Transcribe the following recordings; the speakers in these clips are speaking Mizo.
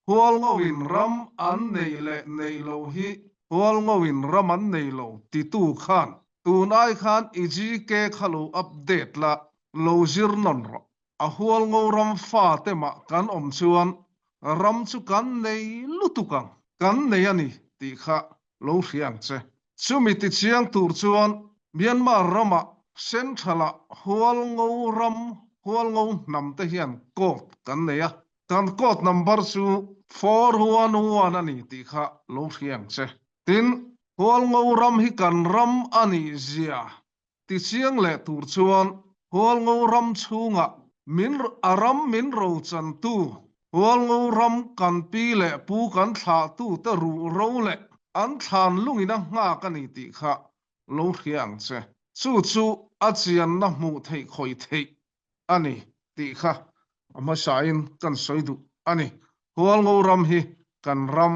Hualngoin ram an neih leh neih loh hi Hualngoin ram an nei lo titu khan tun ai khan i GK kha lo update la, lo zir nawn rawh. A Hualngo ram fate mah kan awm chuan ram chu kan nei lutuk ang, kan nei a ni tih kha lo hria ang che. Chumi tichiang tur chuan Myanmar ramah Central-ah Hualngo ram Hualngo hnam te hian court kan nei a, Kan code number chu 411 a ni tih kha lo hria ang che. Tin, Hualngo ram hi kan ram a nih zia tichiang leh tur chuan Hualngo ram chhungah min a ram min rochantu Hualngo ram kan pi leh pu kan thlahtute ruh ro leh an thlan lungin a nghak a ni tih kha lo hria ang che. Chu chu a chianna hmuh theih khawih theih a ni tih kha a hmasain kan sawi duh a ni. Hualngo ram hi kan ram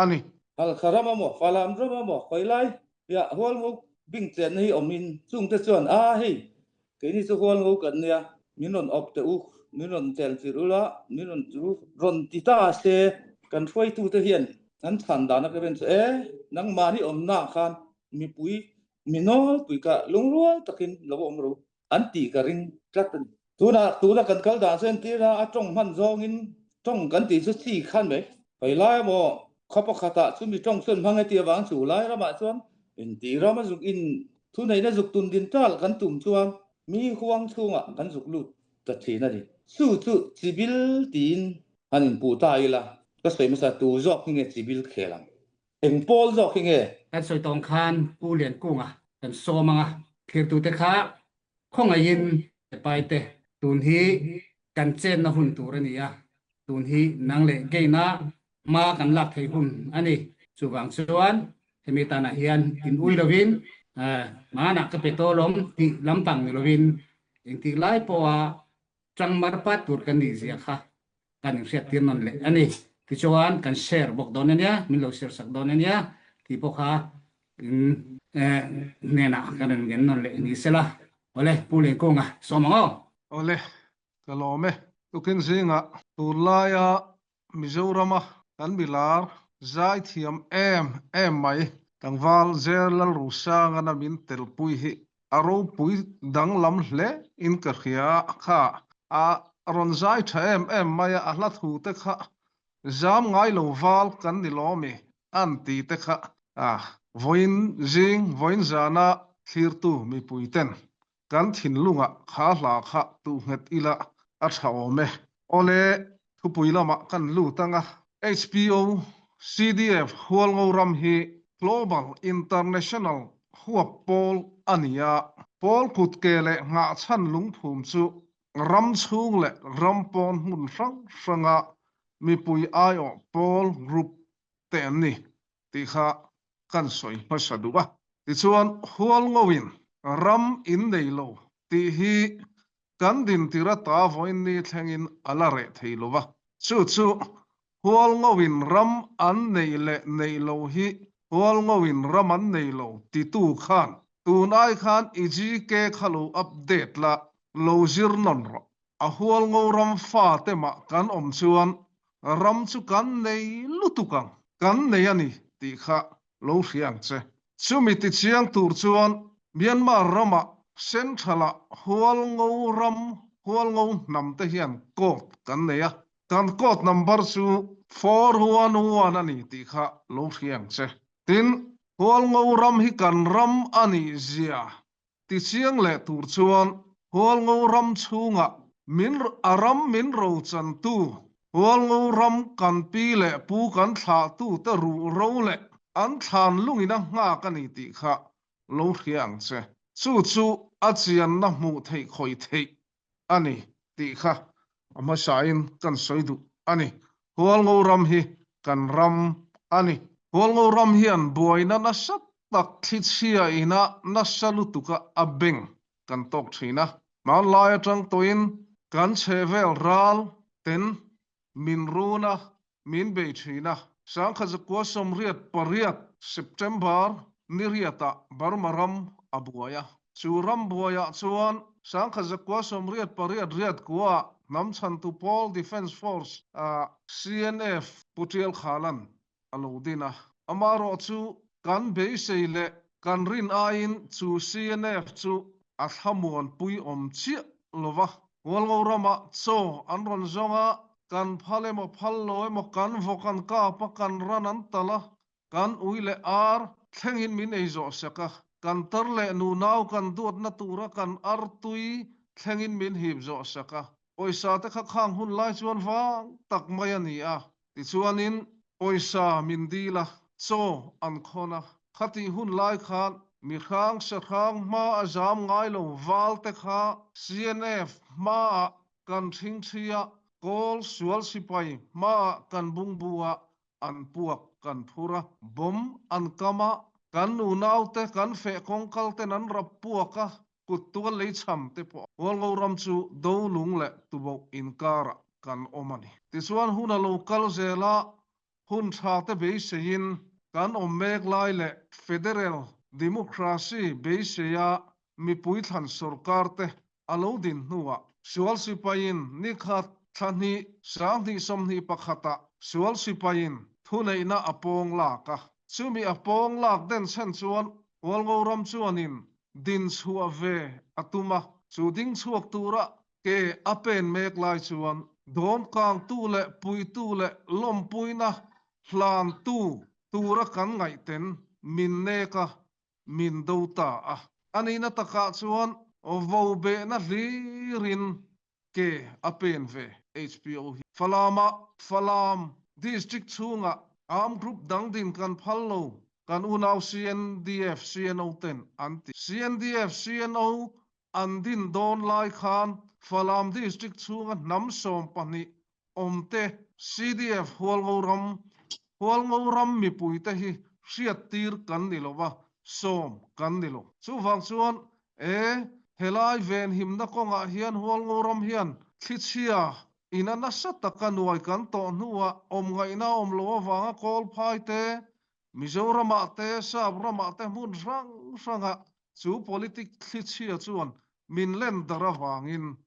a ni. Halkha ram a maw, Falam ram a maw, khawi lai piah Hualngo bing chenna hi awmin chungte chuan, A hei, keini chu Hualngo kan nia, min rawn awp teh u, min rawn chelchilh ula, min rawn chu rawn ti ta se, kan hruaitute hian an chhan dan a ka rin chu, E, nangmahni awmnaah khan mipui mi nawlpui kha lungrual takin lo awm ro. an tih ka ring tlat a ni. Tunah tuna kan kal dan chu entir a, a tawng hman zawngin tawng kan tih chu chi khan mai. Khawi lai emaw khaw pakhatah chumi tawng chuan hmang e tih avang chu lai ramah chuan intih ram a zuk in thuneihna zuk tun din tal kan tum chuan mi huang chhungah kan zuk lut ta thin a ni. Chu chu chibil tiin han inpuh ta ila ka sawi hmasa tu zawk hi nge chibil khel ang? Eng pawl zawk hi nge? Kan sawi tawng khan Pu Liankunga kan sawm ang a, thirtute kha khawngaihin Paite tun hi kan chenna hun tur a ni a, tun hi nang leh keina hma kan lak theih hun a ni. Chuvang chuan hemi tanah hian in ui lovin hmanah ka pe tawh lawm tih lampang ni lovin engtik lai pawha Changmar pat tur kan nih zia kha kan inhriattir nawn leh a ni. Tichuan kan share bawk dawn a nia, min lo share sak dawn a nia tih pawh kha in hnenah kan rawn ngen nawn leh ni sela. Awle, Pu Lengkunga sawm ang aw. Awle, ka lawm e. Tukin zingah tunlaia Mizorama kan milar zaithiam em em mai tlangval Zer Lalrusangana min telpui hi a ropui danglam hle in ka hria kha a rawn zai tha em em mai a, a hla thu te kha zam ngai lo val kan ni lawmi an ti te kha a vawiin zing vawiin zana thlirtu mipui ten Kan thinlungah kha hla kha tuh nghet ila a tha awm e. Awle, thupui lamah kan lut ang a. HPO, CDF Hualngo ram hi Global International huap pawl a ni a. Pawl kutke leh nghahchhan lungphum chu ram chhung leh ram pawn hmun hrang hranga mipui aiawh pawl, group, te an ni. tih kha kan sawi hmasa duh a. Tichuan, Hualngoin ram in nei lo tih hi kan dintir ata vawiin ni thlengin a la reh thei lo va. Chu chu Hualngoin ram an neih leh neih lo hi Hualngoin ram an nei lo titu khan tun ai khan i GK kha lo update la, lo zir nawn rawh. A Hualngo ram fate mah kan awm chuan ram chu kan nei lutuk ang, kan nei a ni tih kha lo hria ang che. Chumi tichiang tur chuan Myanmar ramah Central-ah Hualngo ram Hualngo hnam te hian code kan nei a, kan code number chu 411 a ni tih kha lo hria ang che. Tin, Hualngo ram hi kan ram a nih zia Tichiang leh tur chuan Hualngo ram chhungah min a ram min rochantu, Hualngo ram kan pi leh pu kan thlahtute ruh ro leh an thlan lungin a nghak a ni tih kha lo hria ang che. Chu chu a chianna hmuh theih khawih theih a ni tih kha a hmasain kan sawi duh a ni. Hualngo ram hi kan ram a ni. Hualngo ram hian buaina nasa tak thlichhia ina nasa lutuka a beng kan tawk thin a. Hmanlai atang tawhin kan chhehvel ral ten min run a, min bei thin a. Sangkhatzakua 88 September ni riatah Burma ram a buai a. Chu ram buaiah chuan Sangkhatzakua 88 riat kuaah. Hnam Chhantu Pawl Defence Force ah CNF Pu Tial Khalan a lo din a. Amaherawh chu kan beisei leh kan rin aiin chu CNF chu a thlamuanpui awm chiah lo va. Hualngo ramah chaw an rawn zawng a, kan phal emaw phal lo emaw kan vawk an kap a, kan ran an talh a, kan ui leh ar thlengin min ei zawh sek a, kan tar leh nunau kan duatna tura kan artui thlengin min hip zawh sek a. Pawisa te kha khang hun lai chuan vang tak mai a ni a, tichuanin pawisa min dil a, chaw an khawn a. Khatih hun lai khan mi hrang sahrang hma a zam ngai lo val te kha CNF hmaah kan thingthi a, kawl sual sipai hmaah kan bungbu a, an puak kan phur a, bomb an kam a, kan nunaute kan feh kawngkal ten an rap puak a, kut tual lei chham te pawh Hualngo ram chu Dolung leh Tuboh inkarah kan awm a ni. Tichuan hun a lo kal zel a, hun tha te beiseiin kan awm mek lai leh Federal Democracy beiseia mipui thlan sorkar te a lo din hnuah sual sipaiin nikhat thla hnih 20 21 ah sual sipaiin thuneihna a pawng lak a. Chumi a pawng lak den chhen chuan Hualngo ram chuanin din chhuah ve a tum a, chu ding chhuak tura ke a pen mek lai chuan dawmkangtu leh puitu leh lawmpuina hlantu tura kan ngaihten min nek a, min do ta a. A nihna takah chuan vo behna hlirin ke a pen ve HPO hi. Falam-ah Falam District chhungah Armed Group dang din kan phal lo, kan unau CNDF CNO ten an ti. CNDF CNO an din dawn lai khan Falam District chhunga hnam 12 awmte CDF Hualngo ram Hualngo ram mipuite hi hriattir kan ni lo va, sawm kan ni lo. Chuvang chuan e helai venhimna kawngah hian Hualngo ram hian thlichhia ina nasa taka nuai kan tawh hnuah awmngaihna a awm lo avanga kawlphai te, Mizoramah te, Sap ramah te hmun hrang hrangah chu politic thlichhia chuan min len darh avangin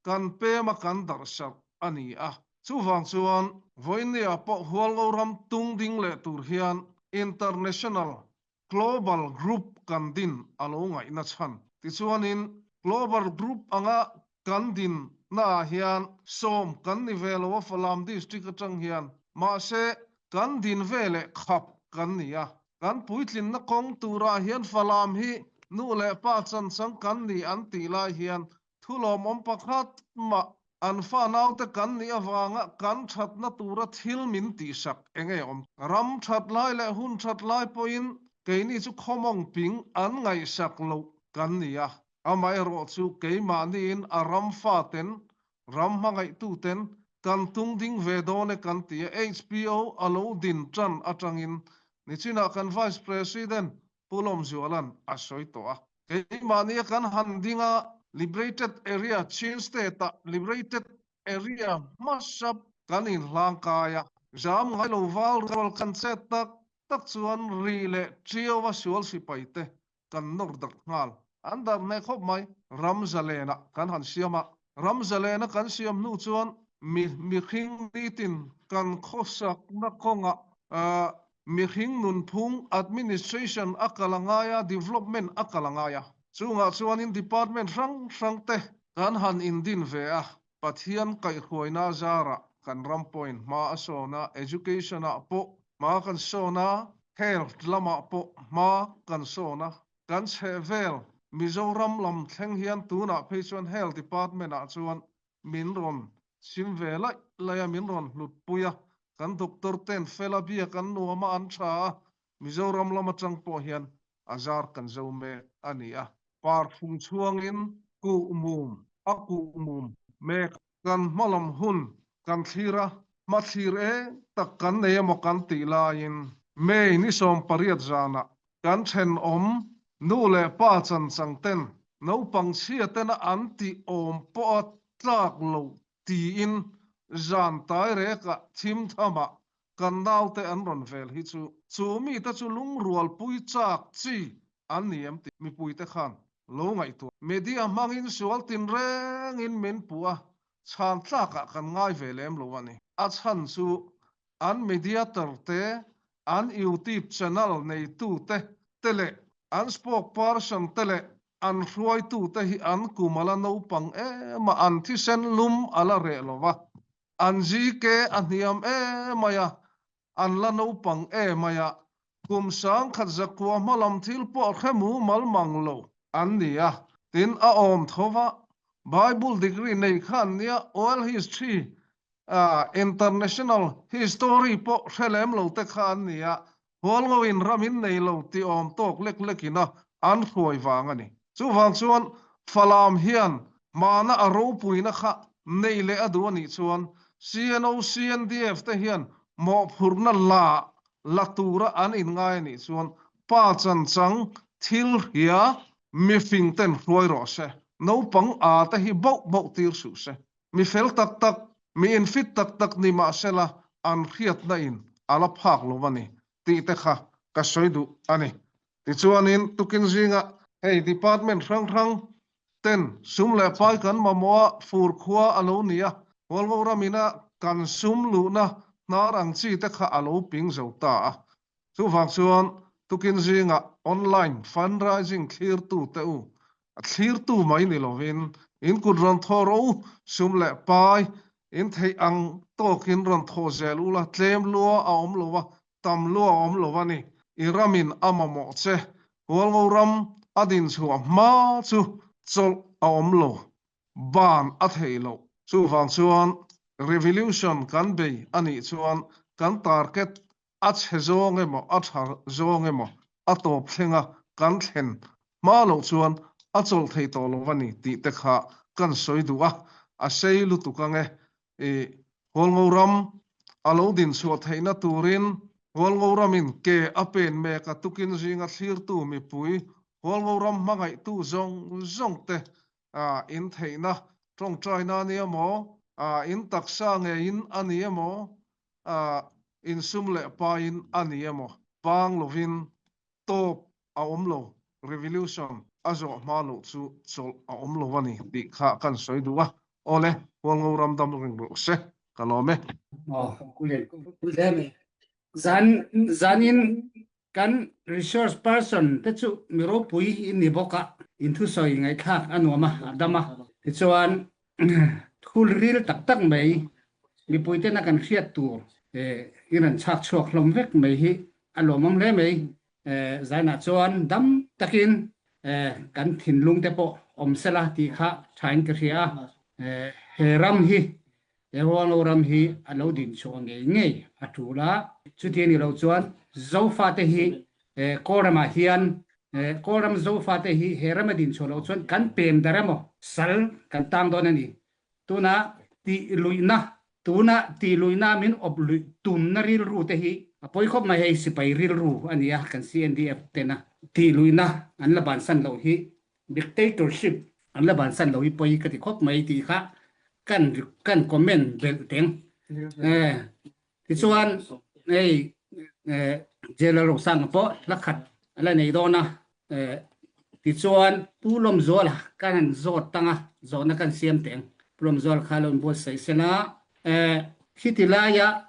kan pem a kan darh sarh a ni a. Chuvang chuan vawinia pawh Hualngo ram tung ding leh tur hian International Global Group kan din a lo ngaihna chhan. Tichuanin Global Group anga kan din naah hian sawm kan ni ve lo a Falam District atang hian. Mahse kan din ve leh khap kan ni a. Kan puitlinna kawng turah hian Falam hi nu leh pa chanchang kan ni an tih lai hian Thu lawmawm pakhat mah an fa naute kan nih avanga kan thatna tura thil min tihsak eng nge awm? Ram that lai leh hun that lai pawhin keini chu khawmawng ping an ngaihsak loh kan ni a, amaherawh chu keimahniin a ram faten, ram hmangaihtuten kan tung ding ve dawn e kan ti a, HPO a lo din tan atangin nichinah kan Vice President Pu Lawmzuala'n a sawi tawh a. Keimahnia kan han ding a, Liberated Area, Chin State-ah Liberated Area hmasa kan inhlangkai a. Zam ngai lo val rual kan chet tak tak chuan ri leh Ṭiaua sual sipaite kan nawr darh nghal. An darh hneh khawp mai. Ram zalena kan han siam a. Ram zalena kan siam hnu chuan mi mihring nitin kan khawsakna kawngah mihring nunphung administration a kal a ngai a, development a kal a ngai a. Chungah chuanin department hrang hrang te kan han indin ve a, Pathian kaihhruaina zarah kan ram pawhin hma a sawn a, education ah pawh hma kan sawn a, health lamah pawh hma kan sawn a, kan chhehvel Mizoram lam thleng hian tunah phei chuan health department ah chuan min rawn chim ve laih laih a, min rawn hlut pui a, kan doctor ten fel a biak an nuam a, an tha a, Mizoram lam atang pawh hian a zar kan zo mek a ni a. Parfum chhuangin kuh mum a kuh mum mek a. Kan hmalam hun kan thlir a, hmathlir eng tak kan nei emaw kan tih laiin May ni 18 zanah kan thenawm nu leh pa chanchang ten naupang chhia tena an tih awm pawha tlak loh tiin zan tai rekah thim thamah kan naute an rawn vel hi chu chu mite chu lungrualpui chak chi an ni em tih mipuite khan lo ngaihtuah. Media hmangin sual tinrengin min puh a. Chhan tlakah kan ngai ve lem lo a ni. A chhan chu an mediator te, an YouTube channel neitute te leh an spokesperson te leh an hruaitute hi an kum a la naupang em a, an thisen lum a la reh lo va, an GK a hniam emai a, An la naupang e mai a, kum 10,000 zakua hma lam thil pawh hre mumal mang lo an ni a, tin a awm tho va, Bible degree nei kha an nia, Oil history, international history pawh hre lem lo te kha an ni a, Hualngoin ram in nei lo tih awm tawk lek lekin a an hruai vang a ni. Chuvang chuan Falam hian hmana a ropuina kha nei leh a duh a nih chuan CNO, CNDF te hian mawhphurhna la la tura an inngai a nih chuan pa chanchang thil hria mifing ten hruai rawh se, naupang a te hi bauh bauh tir suh se. Mi fel tak tak, mi infit tak tak ni mah sela an hriatna in a la phak lo a ni tih te kha ka sawi duh a ni. Tichuanin tukin zingah hei department hrang hrang ten sum leh pai kan mamawh a, fur khua a lo ni a, Hualngo ram ina kan sum luhna hnar ang chi te kha a lo ping zo ta a. Chuvang chuan tukin zingah online fundraising thlirtu te u, a thlirtu mai ni lovin in kut rawn thaw rawh u, sum leh pai in theih ang tawkin rawn thaw zel ula, tlem lua a awm lo a, tam lua a awm lo a ni. I ramin a mamawh che, Hualngo ram a dinchhuah hma chu chawlh a awm lo, ban a theih loh. Chuvang chuan revolution kan bei a nih chuan kan target a chhe zawng emaw a tha zawng emaw a tawp thlenga kan thlen hma loh chuan a chawlh thei tawh lo a ni tih te kha kan sawi duh a, a sei lutuk ang e. I Hualngo ram a lo dinchhuah theihna turin Hualngo ramin ke a pen mek a tukin zinga thlirtu mipui Hualngo ram hmangaihtu zawng zawng te in theihna tawngtaina a ni emaw, in taksa ngeiin a ni emaw, insum leh pain a ni emaw, bang lovin tawp a awm lo, revolution a zawh hma loh chu chawlh a awm lo a ni tih kha kan sawi duh a. Awle, Hualngo ram dam reng rawh se, ka lawm e. Zan zanin kan resource person te chu mi ropui in ni bawk a, in thusawi ngaihthlak a nuam a, a dam a. Tichuan Thul ril tak tak mai, mipui tena kan hriat tur i rawn chhak chhuak hlawm vek mai hi a lawmawm hle mai. Zainah chuan dam takin kan thinlung te pawh awm sela tih kha thain ka hria a. He ram hi, he Huanglo ram hi a lo din chhuah ngei ngei a tul a. Chuti a nih loh chuan Zofate hi Kawlramah hian Kawlram Zofate hi he rama din chhuah loh chuan kan pem dar emaw sal kan tang dawn a ni. Tuna tih luihna, tuna tih luihna min awp luih tumna rilru te hi a pawi khawp mai hei sipai rilru a ni a kan CNDF tena tih luihna an la bansan loh hi dictatorship an la bansan loh hi pawi ka ti khawp mai tih kha kan kan comment belh teng. Tichuan hei Jailor Rosanga pawh hla khat a la nei dawn a, tichuan Pu Lawmzuala kan han zawt tang a, zawhna kan siam teh ang. Pu Lawmzuala kha lo inbuatsaih sela, khiti laia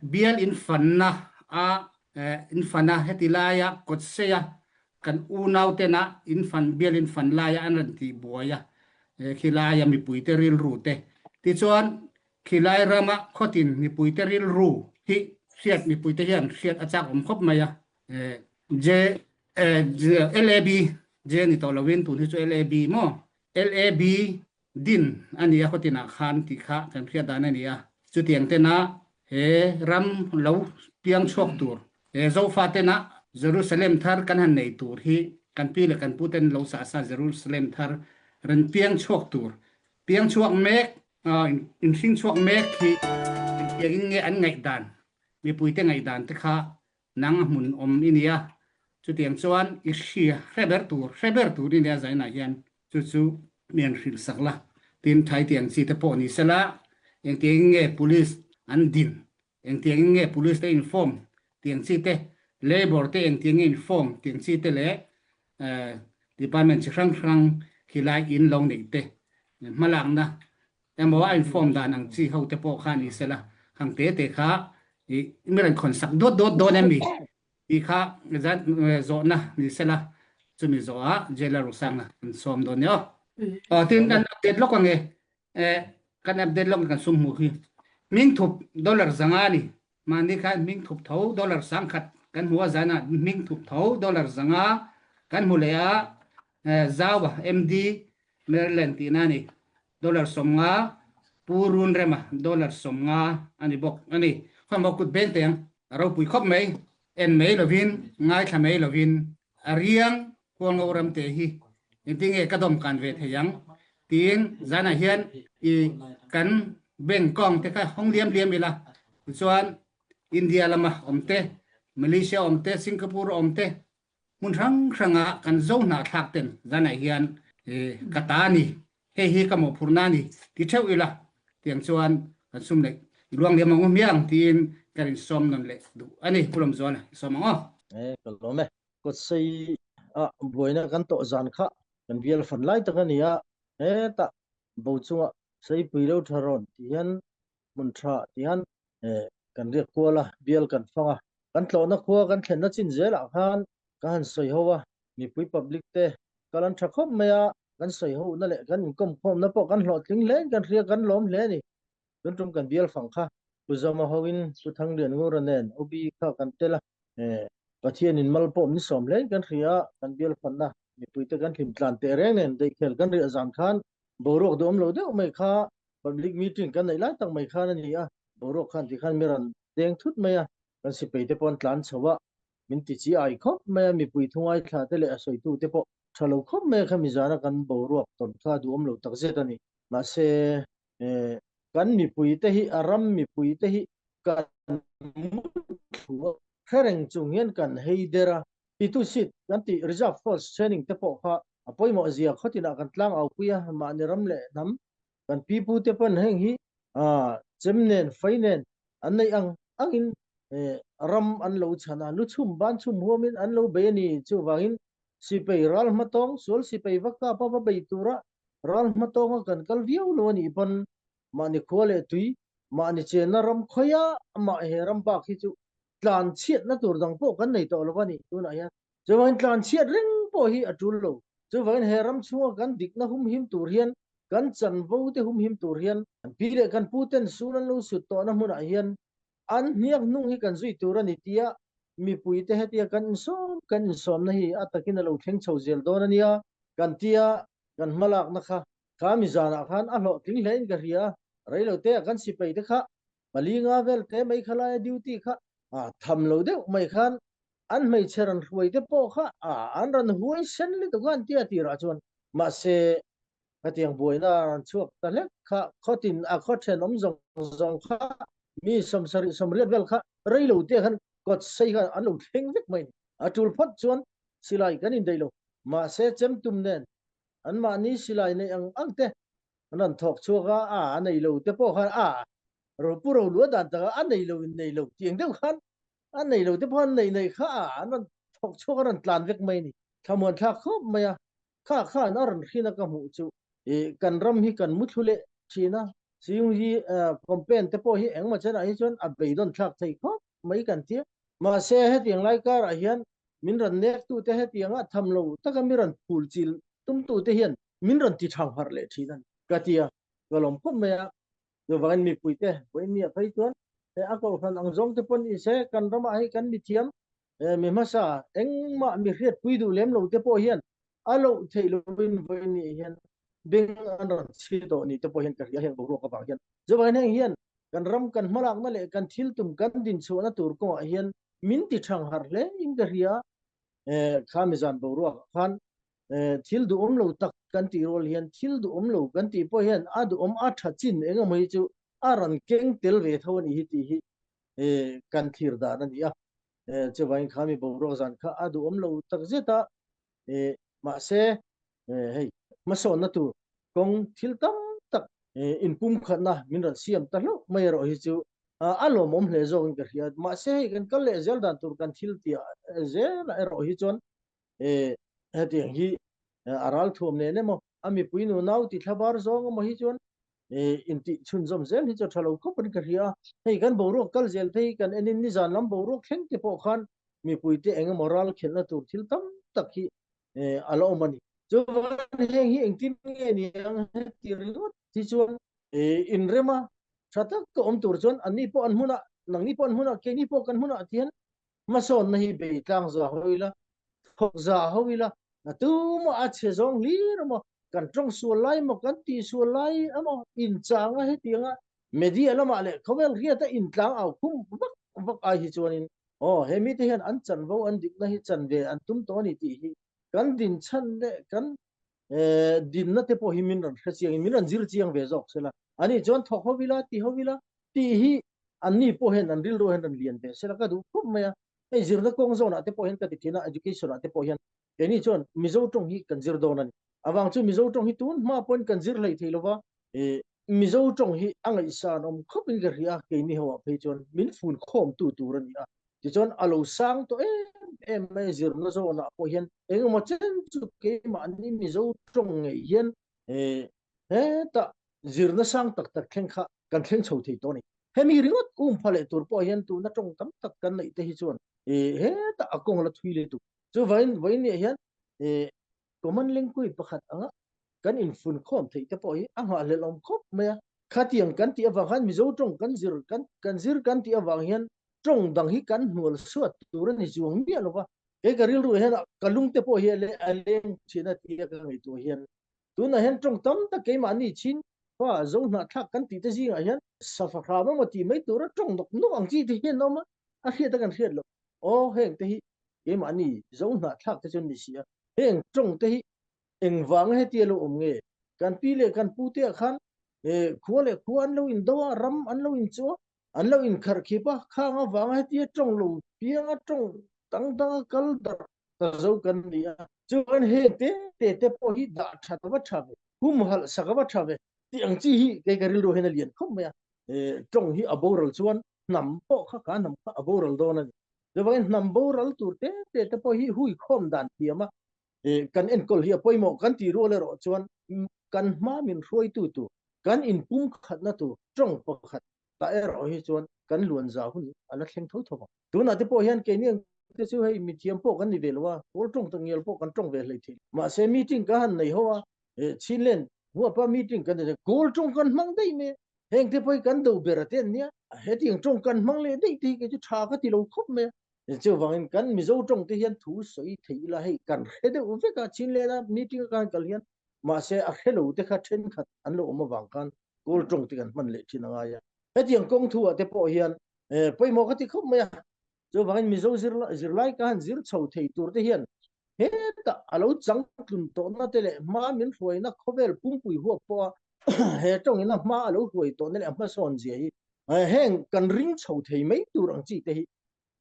bial infanna a infan a, heti laia kawtseia kan unautena infan bial infan laia an rawn tihbuai a, khilaia mipuite rilru te. Tichuan Khilai rama khawtin mipuite rilru hi hriat mipuite hian hriat a chak awm khawp mai a. J LAB J ni tawh loin tun hi chu LAB maw? LAB din a ni a khawtinah khan tih kha kan hriat dan a ni a. Chutiang tena he ram lo piang chhuak tur he Zofa tena Jerusalem thar kan han nei tur hi kan pi leh kan pu ten lo sah sa Jerusalem thar rawn piang chhuak tur piang chhuak mek Inhring chhuak mek hi engtiangin nge an ngaihdan, mipuite ngaihdan te kha nang a hmun awm i nia, chutiang chuan i hria hre ber tur, hre ber tur i nia Zainah hian chu chu mi an hrilh sak la, tin thai tiang chi te pawh ni sela, engtiangin nge police an din, engtiangin nge police te inform tiang chi te, labour te engtiang nge inform tiang chi te leh department chi hrang hrang khilai in lo neih te hmalakna. Emaw a inform dan ang chi ho te pawh kha ni sela, hang te te kha i mi rawn khawn sak dawt dawt dawn em ni tih kha zawhna ni sela, chumi zawhah Jailer Rusanga kan sawm dawn nia aw. Aw tin kan update lawk ang e, kan update lawk kan sum hmuh hi. Hming thup dollar 500 ni, mahni khan hming thup tho dollar 10,000 kan hmu a zanah hming thup tho dollar 500 kan hmu leh a, Zauva MD Maryland tihna a ni. Dollar 50, Pu Runrema dollar 50 a ni bawk a ni. Khawnmaw kut beng teh ang, a ropui khawp mai. En mai lovin, ngaithla mai lovin a riang Hualngo ram te hi engtinge ka dawm kan ve thei ang tiin zanah hian i kan bank kawng te kha hawng liam liam ila tichuan India lama awm te, Malaysia awm te, Singapore awm te Hmun hrang hranga kan zo hnahthlak ten zanah hian ka ta a ni, hei hi ka mawhphurhna a ni ti theuh ila tiang chuan kan sum leh i luang liam ang u hmiang tiin ka rin sawm nawn leh duh a ni. Pu Lawmzuala i sawm ang aw. E ka lawm e. Kawtsei ah buaina kan tawh zan kha kan bial fan lai tak a ni a, hetah bo chungah Seipui lo tha rawn ti hian hmun tha ti hian kan riak kual a, bial kan fang a. Kan tlawhna khua kan thlenna chin zelah khan ka han sawi ho a, mipui public te kal an tha khawp mai a, kan sawi hohna leh kan inkawm khawmna pawh kan hlawhtling hle in kan hria, kan lawm hle a ni. Tun tum kan bial fang kha Pu Zama hoin Pu Thanglian Ngura nen OB kha kan tel a, Pathianin mal pawh min sawm hle in kan hria a, kan bial fanna mipuite kan hlim tlan teh reng nen daihkhel kan riah zan khan boruak duhawm lo deuh mai kha Public meeting kan neih lai tak mai khan a ni a, boruak khan tikhan mi rawn deng thut mai a, kan sipai te pawh an tlan chho a, min ti chi ai khawp mai a, mipui thungai thla te leh a sawitu te pawh tha lo khawp mai a, khami zana kan boruak tawn kha duhawm lo tak zet a ni. Mahse, kan mipui te hi, a ram mipui te hi kan mutthlu a, hre reng chung hian kan hei der a, Pitusit kan tih Reserve Force training te pawh kha a pawimawh zia khawtinah kan tlang aupui a, mahni ram leh hnam Kan pipute pawn heng hi chem nen, fei nen an neih ang angin ram an lo chhan a, lu chhum ban chhum huamin an lo bei a ni. Chuvangin sipei ral hmatawng, sual sipei va kap a va bei tura ral hmatawnga kan kal viau lo a nih pawn mahni khua leh tui, mahni chenna ram khawia mah he ram bak hi chu tlan chhiatna tur dang pawh kan nei tawh lo a ni tunah hian. Chuvangin tlan chhiat reng pawh hi a tul lo. Chuvangin he ram chhunga kan dikna humhim tur hian Kan chanvo te humhim tur hian kan pi leh kan pu ten sun an lo sut tawhna hmunah hian an hniak hnung hi kan zui tur a ni tia mipui te hetia kan insawm kan insawmna hi a takin a lo thleng chho zel dawn a nia kan tia kan hmalakna kha kha mi zanah khan a hlawhtling hle in ka hria a, reilo te ah kan sipai te kha pali nga vel te mai kha laia duty kha a tham lo deuh mai khan an hmeichhe rawn hruai te pawh kha a an rawn huai sen lutuk a an tia tirah chuan mahse Khatiang buaina a rawn chhuak ta hlek kha khawtin a khaw thenawm zawng zawng kha mi 70 80 vel kha rei lo te khan kawt sei khan an lo thleng vek mai a ni. A tul phawt chuan silai kan indaih lo. Mahse chemtum nen anmahni silai neih ang ang te an rawn thawk chhuak a, a a nei lo te pawh khan a ro pu ro luah dan taka a nei lo in nei lo tih ang deuh khan a nei lo te pawh an nei nei kha a an rawn thawk chhuak a rawn tlan vek mai a ni. Thlamuan thlak khawp mai a. Kha khan a rawn hrin a ka hmuh chu i kan ram hi kan muthlu leh thin a, Siung hi campaign te pawh hi engmaw chenah hi chuan a beidawn thlak thei khawp mai kan ti a. Mahse hetiang lai karah hian min rawn nek tu te hetianga tham lo taka mi rawn phul chil tum tu te hian min rawn ti thang harh leh thin a ni ka ti a, ka lawm khawp mai a. Chuvangin mipui te vawiin phei chuan he a kohhran ang zawng te pawh ni se kan ramah hi kan mithiam mi hmasa engmah mi hriatpui duh lem lo te pawh hian a loh theih lovin vawiin ni hian beng an rawn chhi tawh ni te pawh hian ka hria heng boruak avang hian. Chuvangin heng hian kan ram kan hmalakna leh kan thil tum kan dinchhuahna tur kawngah hian min ti thang harh hle in ka hria. Kha mizan boruak ah khan thil duhawm lo tak kan tih rual hian thil duhawm lo kan tih pawh hian a duhawm a tha chin engemaw hi chu a rawn keng tel ve tho a nih hi tih hi kan thlir dan a ni a. Chuvangin kha mi boruak zan kha a duhawm lo tak zet a, mahse hei hmasawnna tur kawng thil tam tak inpumkhatna min rawn siam ta hlauh mai erawh hi chu a lawmawm hle zawkin ka hria. Mahse hei kan kal leh zel dan tur kan thil tih zelah erawh hi chuan hetiang hi a ralthuam nen emaw a mipui nunau ti thlabar zawng emaw hi chuan. Intih chhunzawm zel hi chu a tha lo khawp in ka hria a. Hei kan boruak kal zel phei kan enin nizan lam boruak thleng te pawh khan mipuite eng emaw ral khelhna tur thil tam tak hi a la awm a ni. Chuvangin heng hi engtin nge ni ang heti ringawt hi chuan inrema tha tak ka awm tur chuan anni pawh an hmunah, nangni pawh an hmunah, keini pawh kan hmunah tihian hmasawnna hi bei tlang za ho ila, thawk za ho ila, tumah a chhe zawng hlir emaw kan tawng sual lai emaw kan tih sual lai emaw inchang a hetianga media lamah leh khawvel hriata intlang au khum vak vak ai hi chuanin aw he mite hian an chanvo an dikna hi chan ve an tum tawh a ni tih hi kan din chhan leh kan dinna te pawh hi min rawn hre chiangin min rawn zir chiang ve zawk sela ani chuan thawk ho ila ti ho ila tih hi anni pawh hian an rilru hian rawn lian ve sela ka duh khawp mai a hei zirna kawng zawnah te pawh hian ka ti thin a education ah te pawh hian Keini chuan Mizo tawng hi kan zir dawn a ni. Avang chu Mizo tawng hi tun hma pawhin kan zir hlei thei lova, Mizo tawng hi a ngaihsan awm khawpin ka hria a, keini ho ah phei chuan min fun khawmtu tur a ni a. Tichuan a lo sang tawh em em mai zirna zawnah pawh hian engemaw chen chu keimahni Mizo tawng ngei hian hetah zirna sang tak tak thleng kha kan thleng chho thei tawh a ni. Hemi ringawt um pha leh tur pawh hian tuna tawng tam tak kan neih te hi chuan hetah a kawng la thui lutuk. Chuvain vawiin hian common language pakhat anga kan infunkhawm theih te pawh hi a nghahhlelh awm khawp mai a. Khatiang kan tih avang khan Mizo tawng kan zir kan kan zir kan tih avang hian tawng dang hi kan hnual suat tur a ni chuang miah lo va. Kei ka rilru hian ka lung te pawh hi a leng thin a tia ka ngaihtuah hian tunah hian tawng tam tak keimahni chin fa zo hnahthlak kan tih te zingah hian safa hram emaw tih mai tura tawng nawk nawk ang chi te hian a awm a, a hriat a kan hriat loh. Aw heng te hi keimahni zo hnahthlak te chu an ni si a, heng tawng te hi engvanga hetia lo awm nge? Kan pi leh kan pu te ah khan khua leh khua an lo indo a, ram an lo inchuh a, an lo inkharhkhip a, khang avanga hetia tawng lo pianga tawng dang danga kal darh ta zo kan ni a. Chuan heng te te te pawh hi dah that a va tha ve, humhalh sak a va tha ve tih ang chi hi kei ka rilru hian a lian khawp mai a. Tawng hi a boral chuan hnam pawh kha ka hnam kha a boral dawn a ni. Chuvangin hnam boral tur te te te pawh hi hui khawm dan thiam a, kan enkawl hi a pawimawh kan tih rual erawh chuan kan hma min hruaitu tur, kan inpum khatna tur tawng pakhat ta erawh hi chuan kan luan za hun a la thleng tho tho vang. Tunah te pawh hian keini ang te chu hei mithiam pawh kan ni ve lo a, kawl tawng tak ngial pawh kan tawng ve hlei thei. Mahse meeting ka han nei ho a, Chinland huapa meeting kan nei, kawl tawng kan hmang daih mai a, Heng te pawh hi kan do ber a te an nia. Hetiang tawng kan hmang leh daih te hi kei chu tha ka ti lo khawp mai a. Chuvangin kan Mizo tawng te hian thu sawi thei ila hei kan hre deuh vek a, Chinlena meeting a kan kal hian mahse a hre lo te kha thenkhat an lo awm avang khan Kawl tawng te kan hman leh thin a ngai a. Hetiang kawng thu ah te pawh hian pawimawh ka ti khawp mai a. Chuvangin Mizo zirlai ka han zir chho thei tur te hian hetah a lo changtlun tawhna te leh hma min hruaina khawvel pumpui huap pawha he tawngin a hma a lo hruai tawhna leh a hmasawn zia hi heng kan ring chho thei mai tur ang chi te hi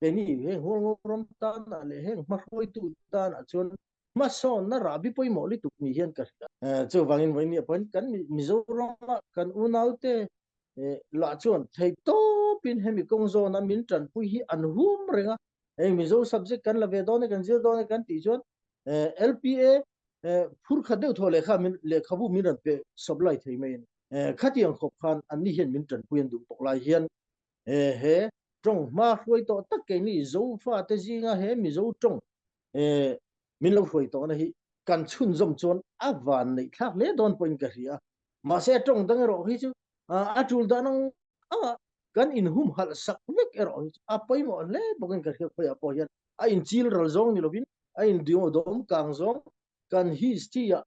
keini heng Hualngo ram tanah leh heng hmahruaitu tanah chuan hmasawnna rahbi pawimawh lutuk ni hian ka hria. Chuvangin vawinia pawhin kan Mizorama kan unaute lah chuan thei tawpin hemi kawng zawna min tanpui hi an hum reng a, hei Mizo subject kan la ve dawn e, kan zir dawn e kan tih chuan LPA phur khat deuh thaw lehkha min lehkhabu min rawn pe supply thei mai a ni. Khatiang khawp khan anni hian min tanpui an duh bawk lai hian he tawng hma hruai tawh tak keini Zofate zinga he Mizo tawng min lo hruai tawhna hi kan chhunzawm chuan a van neih thlak hle dawn pawhin ka hria a. Mahse tawng dang erawh hi chu a tul dan ang anga kan inhumhalh sak vek erawh hi chu a pawimawh hle bawkin ka hria khawiah pawh hian a inchil ral zawng ni lovin a indawm kang zawng kan history ah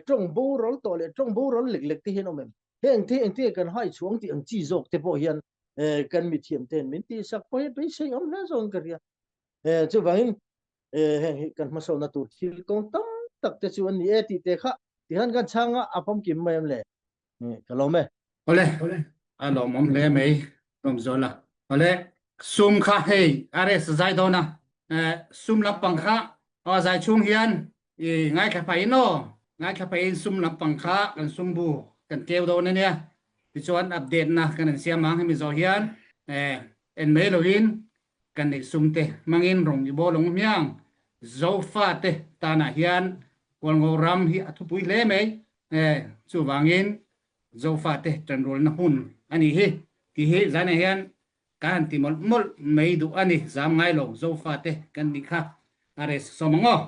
tawng boral tawh leh tawng boral lek lek te hian awm em? Heng te engte kan hai chhuang tih ang chi zawk te pawh hian kan mithiam ten min tihsak pawh hi beisei awm hle zawngin ka hria. Chuvangin heng hi kan hmasawnna tur thil kawng tam tak te chu an ni e tih te kha tihian kan chhang a, a famkim mai em le? Ka lawm e. Awle, a lawmawm hle mai Lawmzuala. Awle, sum kha hei a rest zai dawn a, sum lampang kha aw zai chhung hian i ngaithla phahin aw, ngaithla phahin sum lampang kha kan sum bu kan keu dawn a nia. Tichuan update na kan han siam ang hemi zawh hian en mai loin kan neih sum te hmangin rawng i bawl ang hmiang. Zofa te tanah hian Hualngo ram hi a thupui hle mai. Chuvangin. Zofate ṭanrualna hun a nih hi tih hi zanah hian ka han ti mawlh mawlh mai duh a ni. Zam ngai lo Zofate kan nih kha a reh sawm ang aw.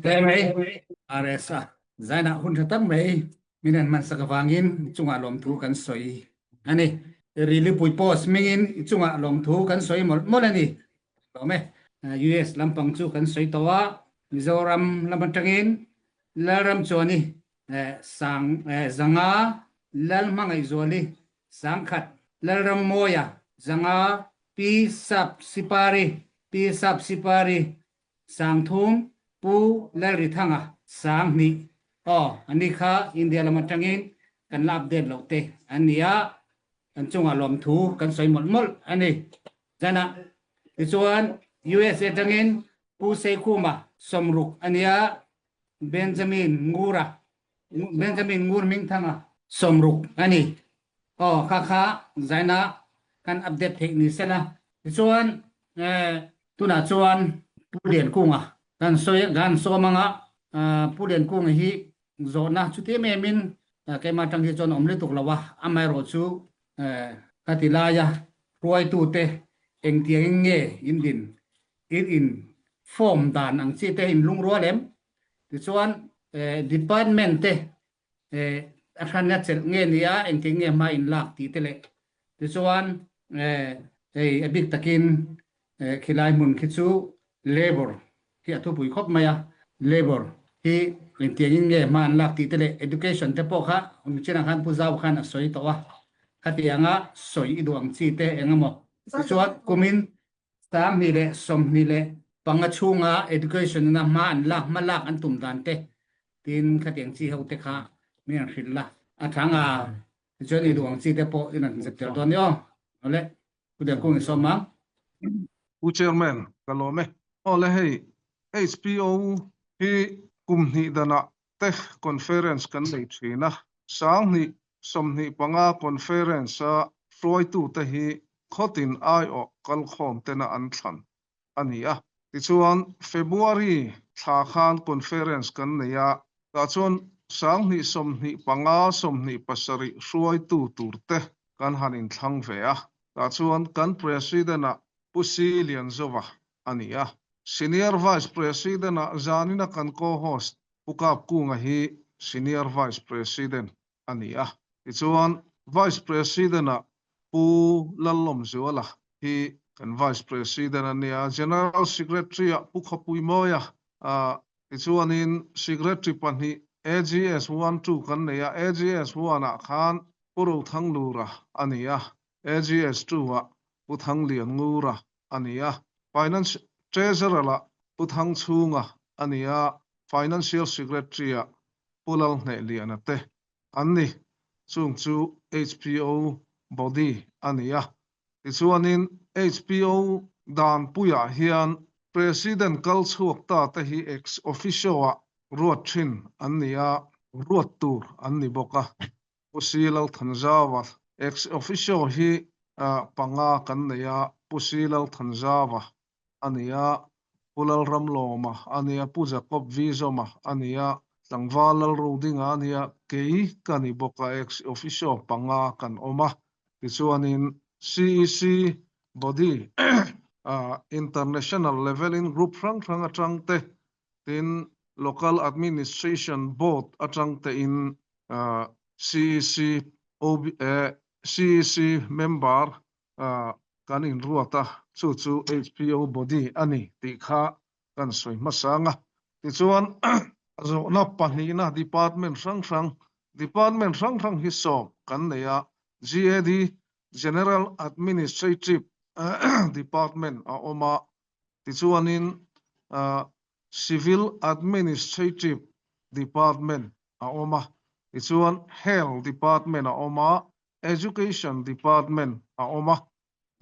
Hle mai RS a zainah hun tha tak mai min han hmansak avangin i chungah lawmthu kan sawi a ni. Rilipui post hmingin i chungah lawmthu kan sawi mawlh mawlh a ni. Lawm e. US lampang chu kan sawi tawh a, Mizoram lam atangin Lalramchuani Sang Zanga Lalhmangaihzuali Sangkhat Lalrammawia Zanga Pi Sap Sipari Pi Sap Sipari Sangthum Pu Lalrithanga Sanghnih aw ani kha India lam atangin kan la update loh te an ni a, kan chungah lawmthu kan sawi mawlh mawlh a ni. Zanah tichuan USA atangin Pu Seikhuma Sawmruk a nia, Benjamin Ngura Benjamin Ngur Hmingthanga Sawmruk a ni. Aw kha kha zaina kan update theih ni sela. Tichuan, tunah chuan Pu Liankunga kan sawi kan sawm anga Pu Liankunga hi zawhna chuti em emin keimah atang hi chuan awm lutuk lo a, amaherawh chu ka ti laia hruaitute engtiangin nge in din in in form dan ang chi te in lungrual em? Tichuan department te a hran a chelh nge ni a, engtin nge hma in lak tih te leh tichuan hei a bik takin khilai hmun khi chu labour khi a thupui khawp mai a, labour hi engtiangin nge hma an lak tih te leh education te pawh kha chinah khan Pu Zau khan a sawi tawh a, khatianga sawi i duh ang chi te eng emaw tichuan kumin 2025 chhunga education ina hma an lak hma lak an tum dan te tin khatiang chi ho te kha mi an hrilh la. A thang a tichuan i duh ang chi te pawh i rawn zep tel dawn ni aw. Awle, Pu Dengkung i sawm ang. Pu Chairman, ka lawm e. Awle hei HPO hi kum hnih danah te conference kan nei thin a, 2025 conference-a hruaitute hi khawtin aiawh kalkhawm tena an thlan a ni a. Tichuan, February thla khan conference kan nei a, tah chuan 2025 27 hruaitu turte kan han inthlang ve a, tah chuan kan President-ah Pu Si Lianzova a ni a. Senior Vice President-ah zanina kan co-host Pu Kapkunga hi Senior Vice President a ni a. Tichuan, Vice President-ah Pu Lallawmzuala hi kan Vice President a ni a, General Secretary-ah Pu Khawpuimawia a, tichuanin Secretary pahnih AGS one, two kan nei a, AGS one-ah khan Pu Rothanglura a ni a, AGS two-ah Pu Thanglianngura a ni a, Finance Treasurer-ah Pu Thangchhunga a ni a, Financial Secretary-ah Pu Lalhnehliana te an ni. Chung chu HPO body a ni a. Tichuanin HPO danpuiah hian President kal chhuak ta te hi ex officio-ah ruat thin an ni a, ruat tur an ni bawk a. Pu Si Lalthanzauva ex officio hi panga kan nei a, Pu Si Lalthanzauva a ni a, Pu Lalramlawma a ni a, Pu Jacob Vizawma a ni a, Tlangval Lalrodinga a ni a, kei ka ni bawk a, ex officio panga kan awm a. Tichuanin CEC body international level-in group hrang hrang atang te, tin Local Administration Board atang tein CEC CEC member kan inruat a, chu chu HPO body a ni tih kha kan sawi hmasa ang a. Tichuan, zawhna pahnihna department hrang hrang, department hrang hrang hi sawm kan nei a, GAD, General Administrative Department a awm a, tichuanin Civil Administrative Department a awm a, tichuan Health Department a awm a, Education Department a awm a,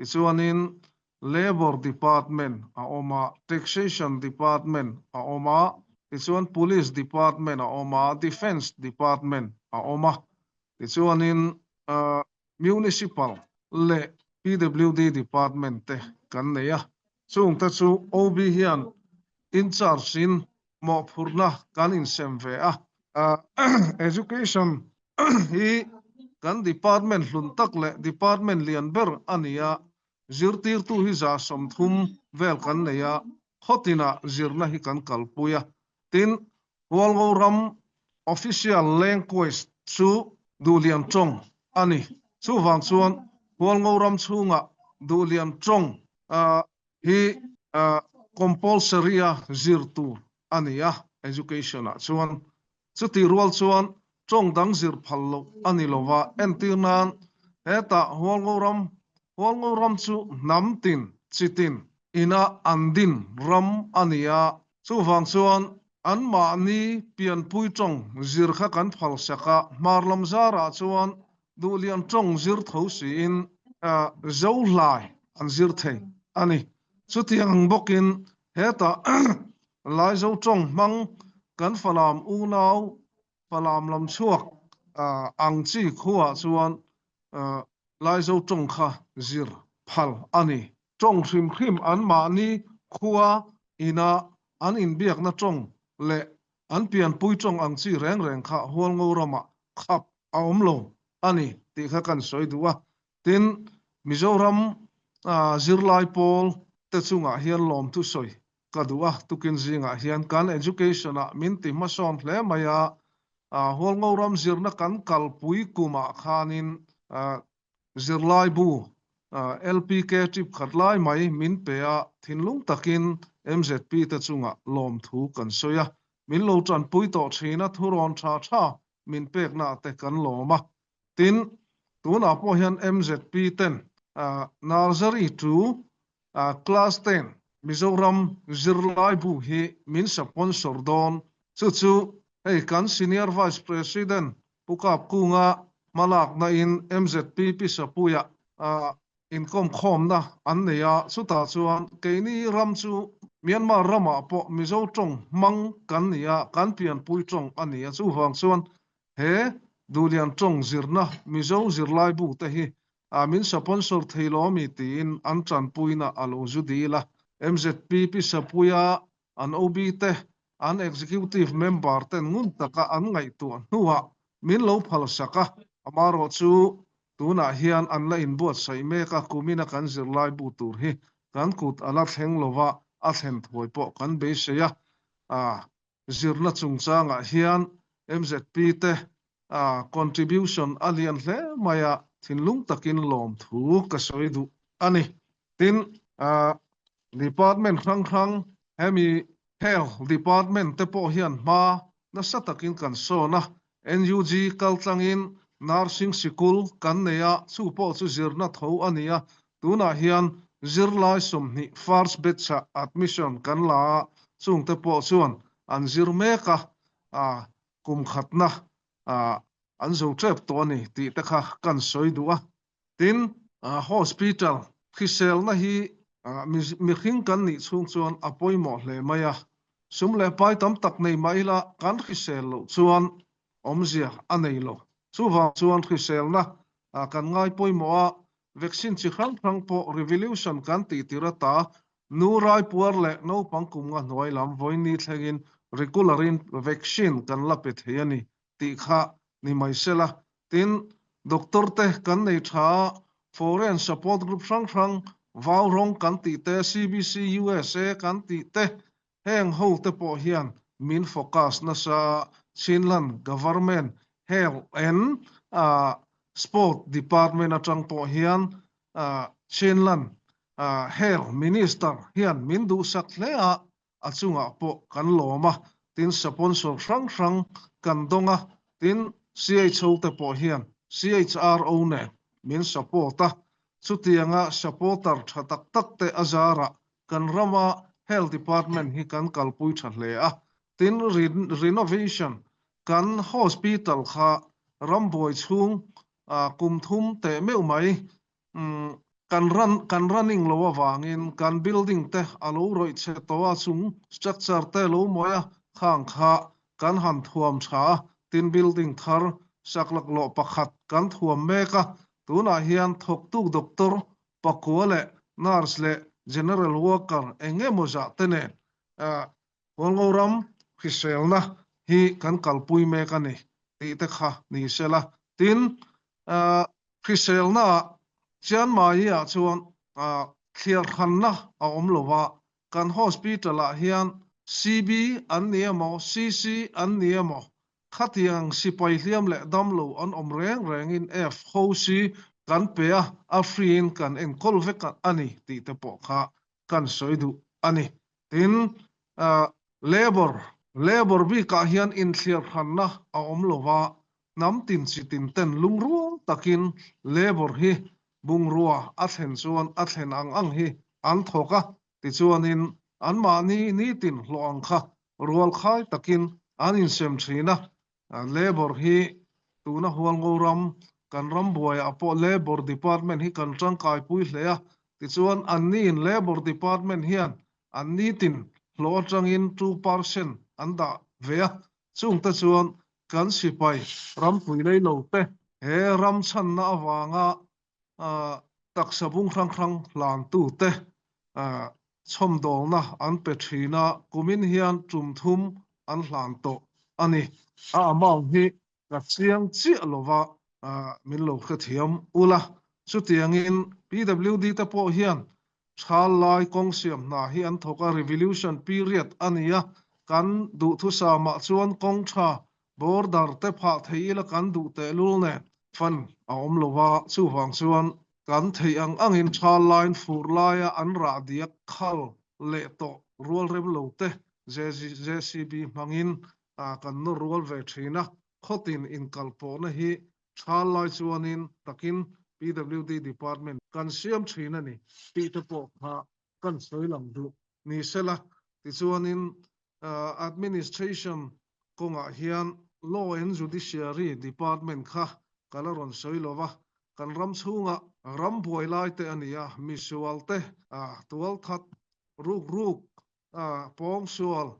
tichuanin Labour Department a awm a, Taxation Department a awm a, tichuan Police Department a awm a, Defence Department a awm a, tichuanin Municipal leh PWD Department te kan nei a, chungte chu OB hian in-charge in mawhphurhna kan insem ve a. Education hi kan department hlun tak leh department lian ber a ni a, zirtirtu hi 30 vel kan nei a, khawtinah zirna hi kan kalpui a. Tin, Hualngo ram official language chu Duhlian tawng a ni. Chuvang chuan Hualngo ram chhungah Duhlian tawng hi compulsory a zir tur a ni a, education ah chuan. Chutih rual chuan tawng dang zir phal loh a ni lo va, entir nan hetah Hualngo ram, Hualngo ram chu hnam tin, chi tin ina an din ram a ni a, chuvang chuan anmahni pianpui tawng zir kha kan phal sak a, hmar lam zarah chuan Duhlian tawng zir tho siin Zohlai an zir thei a ni. Chutiang ang bawkin hetah Laizo tawng hmang kan Falam unau Falam lam chhuak ang chi khuaah chuan Laizo tawng kha zir phal a ni. Tawng hrim hrim anmahni khua ina an inbiakna tawng leh an pianpui tawng ang chi reng reng kha Hualngo ramah khap a awm lo a ni tih kha kan sawi duh a. Tin, Mizoram zirlai pawl te chungah hian lawmthu sawi ka duh a, tukin zingah hian kan education ah min ti hmasawn hle mai a, Hualngo ram zirna kan kalpui kumah khanin zirlaibu LPK trip khat lai mai min pe a, thinlung takin MZP te chungah lawmthu kan sawi a, min lo tanpui tawh thin a, thurawn tha tha min pekna te kan lawm a. Tin, tunah pawh hian MZP ten Nursery to Class 10 Mizoram zirlaibu hi min sponsor dawn. Chu chu hei kan Senior Vice President Pu Kapkunga hmalakna in MZP Pisapuia inkawmkhawmna an nei a, chutah chuan keini ram chu Myanmar ramah pawh Mizo tawng hmang kan ni a, kan pianpui tawng a ni a, chuvang chuan he Duhlian tawng zirna Mizo zirlaibu te hi min sponsor thei lo ami tiin an tanpuina a lo zu dil a. MZP Pisapuia an OB te an Executive member ten ngun taka an ngaihtuah hnuah min lo phalsak a, amaherawh chu tunah hian an la inbuatsaih mek a, kumina kan zirlai bu tur hi kan kut a la thleng lova a thlen thuai pawh kan beisei a, zirna chungchangah hian MZP te contribution a lian hle mai a, thinlung takin lawmthu ka sawi duh a ni. Tin, department hrang hrang hemi Health department te pawh hian hma nasa takin kan sawn a, NUG kaltlangin Nursing sikul kan nei a, chu pawh chu zirna tho a ni a, tunah hian zirlai 20 first batch-ah admission kan la a, chungte pawh chuan an zir mek a, kum khatna an zo tep tawh a ni tih te kha kan sawi duh a. Tin, hospital hriselna hi mihring kan nih chhung chuan a pawimawh hle mai a, sum leh pai tam tak nei mah ila kan hrisel loh chuan awmzia a nei lo. Chuvang chuan hriselna kan ngai pawimawh a, vaccine chi hrang hrang pawh revolution kan tih tir ata nu raipuar leh naupang kum nga hnuai lam vawiin thlengin regular in vaccine kan la pe thei a ni tih kha ni mai sela. Tin, doctor te kan nei tha a, foreign support group hrang hrang, vau rawng kan tih te, CBC USA kan tih te, heng ho te pawh hian min focus nasa a, Chinland government Health and Sport Department atang pawh hian Chinland Health Minister hian min duhsak hle a, a chungah pawh kan lawm a, tin sponsor hrang hrang kan dawng a, tin CHO te pawh hian CHRO nen min support a, chutianga supporter tha tak tak te a zarah kan rama Health Department hi kan kalpui tha hle a, tin renovation kan hospital kha rambuai chhung kum thum teh meuh mai Kan run kan running lo avangin kan building te a lo rawih chhe tawh a, chung structure te lo mawi a, khang kha kan han thuam tha a, tin building thar sak laklawh pakhat kan thuam mek a, tunah hian thawktu doctor pakua leh nurse leh general worker eng emaw zah te nen Hualngo ram hriselna hi kan kalpui mek a ni tih te kha ni sela, tin Hriselnaah Chianmai-ah chuan thliarhranna a awm lo a, kan hospital-ah hian CB an ni emaw, CC an ni emaw, khatiang sipai hliam leh damlo an awm reng rengin FHOC kan pe a, a free-in kan enkawl vek a ni tih te pawh kha kan sawi duh a ni. Tin, Labour, Labour bikah hian inthliarhranna a awm lo va, hnam tin chi tin ten lungrual takin Labour hi bungrua a thlen chuan a thlen ang ang hi an thawk a, tichuanin anmahni nitin hlawh ang kha rualkhai takin an insem thin a, Labour hi tuna Hualngo ram kan ram buaiah pawh Labour Department hi kan tangkaipui hle a, tichuan anniin Labour Department hian an nitin hlawh atangin 2% an dah ve a, chungte chuan kan sipai rampui lei lo te he ram chhanna avanga. Taksa bung hrang hrang hlantute chhawmdawlna an pe thin a, kumin hian tum thum an hlan tawh a ni. A amount hi ka chiang chiah lova min lo hrethiam ula. Chutiangin PWD te pawh hian thal lai kawng siam hna hi an thawk a, revolution period a ni a, kan duhthusamah chuan kawng tha Border te phah thei ila kan duh tehlul nen fund a awm lo a, chuvang chuan kan theih ang angin tha line fur laia an rah diak khal leh tawh rual rem lo te JCB hmangin kan nawr rual ve thin a, khawtin inkalpawhna hi tha lai chuanin takin PWD department kan siam thin a ni tih te pawh kha kan sawi lang duh ni sela tichuanin Administration kawngah hian Law and Judiciary Department kha ka la rawn sawi lo va, kan ram chhunga ram buai lai te a ni a, misual te, tualthat, rukruk, pawngsual,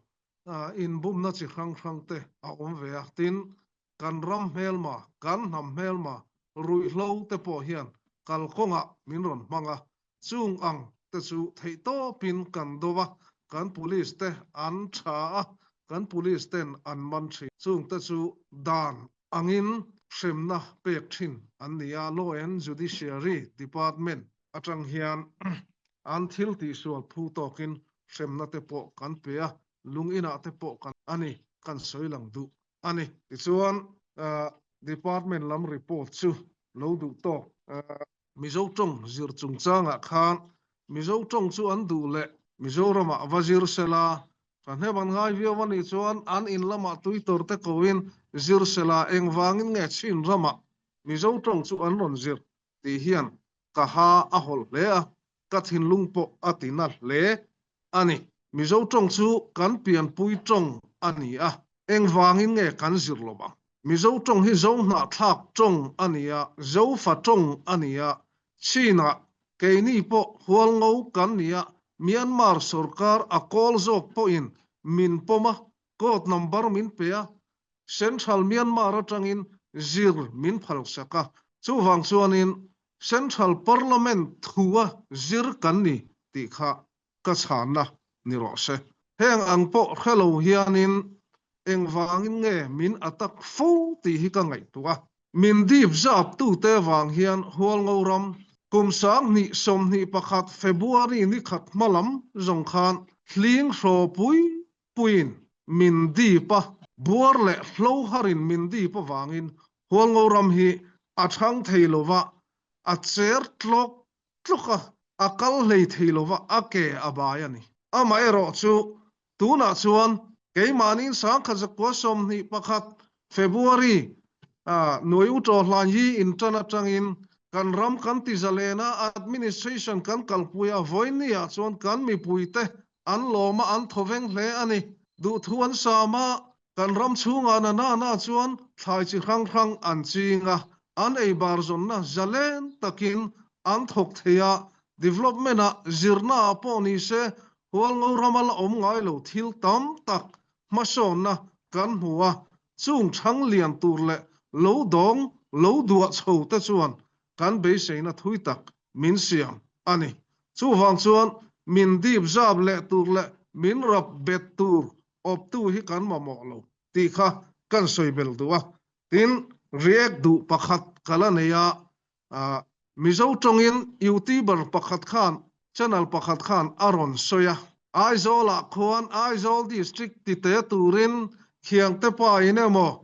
inbumna chi hrang hrang te a awm ve a, tin, kan ram hmelma, kan hnam hmelma, ruihhlo te pawh hian kalkawngah min rawn hmang a, chung ang te chu theihtawpin kan do a, kan police te an tha a, kan police ten an man thin. Chung te chu dan angin hremna pek thin an ni a, Law and Judiciary Department atang hian an thil tihsual phu tawkin hremna te pawh kan pe a, lung inah te pawh kan a ni, kan sawi lang duh a ni. Tichuan, Department lam report chu lo duh tawk. Mizo tawng zir chungchangah khan Mizo tawng chu an duh leh Mizoramah va zir sela, thahnem an ngai viau a nih chuan an in lamah tuitor te koin zir sela engvangin nge Chin ramah Mizo tawng chu an rawn zir tih hian ka ha a hawlh hle a, ka thinlung pawh a ti na hle a ni. Mizo tawng chu kan pianpui tawng a ni a, engvangin nge kan zir lo ang? Mizo tawng hi Zo hnahthlak tawng a ni a, Zofa tawng a ni a, Chinah keini pawh Hualngo kan ni a, Myanmar sorkar a kawl zawk pawhin min pawm a, code number min pe a, Central Myanmar atangin zir min phalsak a, chuvang chuanin Central Parliament thua zir kan ni tih kha ka chhanna ni rawh se. Heng ang pawh hre lo hianin engvangin nge min attack fo tih hi ka ngaihtuah a. Min dip zap tute vang hian Hualngo ram kum 2021 February ni khat hma lam zawng khan hling hraw pui puiin min dip a, buar leh hlo harin min dip avangin Hualngo ram hi a chhang thei lova, a cher tlawk tlawk a, a kal hlei thei lova a ke a bai a ni. Amaherawh chu tunah chuan keimahniin 1921 February a Nuai U Ṭaw Hlan hi inṭan aṭangin kan ram kan ti zalen a, administration kan kalpui a, vawiinniah chuan kan mipuite an lawm a, an thawveng hle a ni. Duhthu an sam a, kan ram chhungah na na na chuan thlai chi hrang hrang an ching a, an ei bar zawnna zalen takin an thawk thei a, development ah zirna ah pawh ni se Hualngo rama la awm ngai lo thil tam tak hmasawnna kan hmu a, chung chhang lian tur leh lo dawng lo duah chho te chuan kan beiseina thui tak min siam a ni. Chuvang chuan min dip zap leh tur leh min rap bet tur awptu hi kan mamawh lo tih kha kan sawi belh duh a. Tin, react duh pakhat ka la nei a, Mizo tawngin youtuber pakhat khan channel pakhat khan a rawn sawi a, Aizawlah khuan Aizawl district ti te turin Khiangte pa in emaw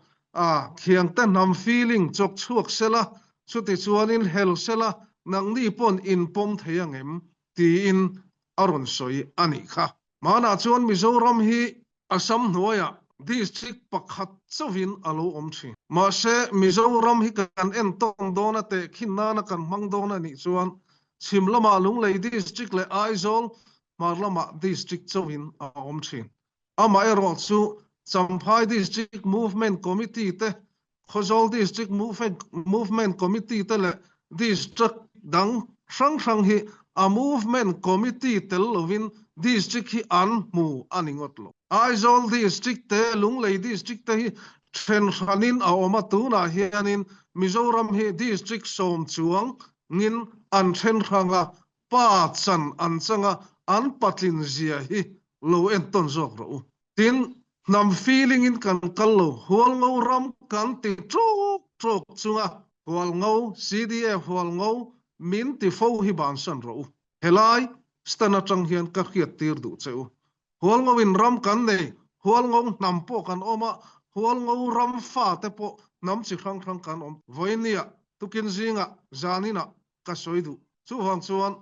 Khiangte hnam feeling chawk chhuak sela, chuti chuanin hel sela nangni pawn in pawm thei angem tiin a rawn sawi a nih kha. Hmanah chuan Mizoram hi Assam hnuaiah district pakhat chauhin a lo awm thin. Mahse, Mizoram hi kan entawn dawn a, tehkhin nana kan hmang dawn a nih chuan chhim lamah Lunglei district leh Aizawl hmar lamah district chauhin a awm thin. Amaherawh chu Champhai District Movement Committee te Khawzawl District Movement Committee te leh District dang hrang hrang hi a Movement Committee tel lovin District hi an hmu a ni ngawt lo. Aizawl District te, Lunglei District te hi then hranin a awm a, tunah hianin Mizoram hi District sawm chuang. Ngin an then hrang a, pa chan an chang a, an patlin zia hi lo entawn zawk rawh u. Tin, hnam feeling in kan kal lo, Hualngo ram kan ti tawk tawk chung a, Hualngo, CDF Hualngo min ti fo hi bansan rawh u. Helai stand atang hian ka hriat tir duh che u. Hualngo in ram kan nei, Hualngo hnam pawh kan awm a, Hualngo ram fate pawh hnam chi hrang hrang kan awm. Vawinia, tukin zingah, zaninah ka sawi duh. Chuvang chuan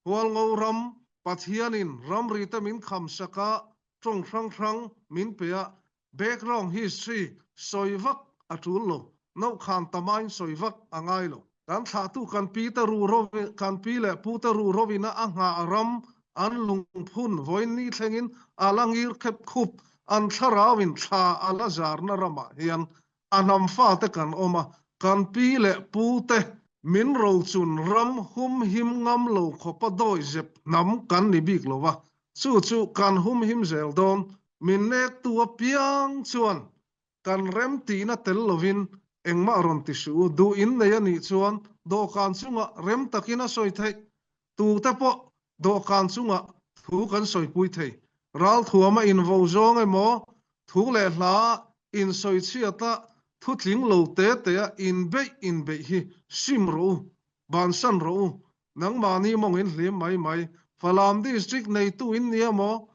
Hualngo ram Pathianin ramrite min kham sak a, tawng hrang hrang min pe a, Background history sawi vak a tul lo, Nohkhan tamain sawi vak a ngai lo. Kan thlahtu kan pi te ru ro kan pi leh pu te ru rovina a nghah ram an lungphun vawiin ni thlengin a la ngir khep khup, an thlarauin thla a la zarna ramah hian a hnam fate kan awm a, kan pi leh pu te min rochun ram humhim ngam lo khawpa dawihzep hnam kan ni bik lo va, Chu chu kan humhim zel dawn, min nektu apiang chuan kan rem tihna tel lovin engmah rawn ti suh u. Duh in nei a nih chuan dawhkan chungah rem takin a sawi theih. Tute pawh dawhkan chungah thu kan sawipui thei. Ralthuama invo zawng emaw, thu leh hla insawi chhiata thu tling lo te tea inbeih inbeih hi sim rawh u, bansan rawh u. Nangmahni mawng in hlim mai mai. Falam District neitu in nia maw?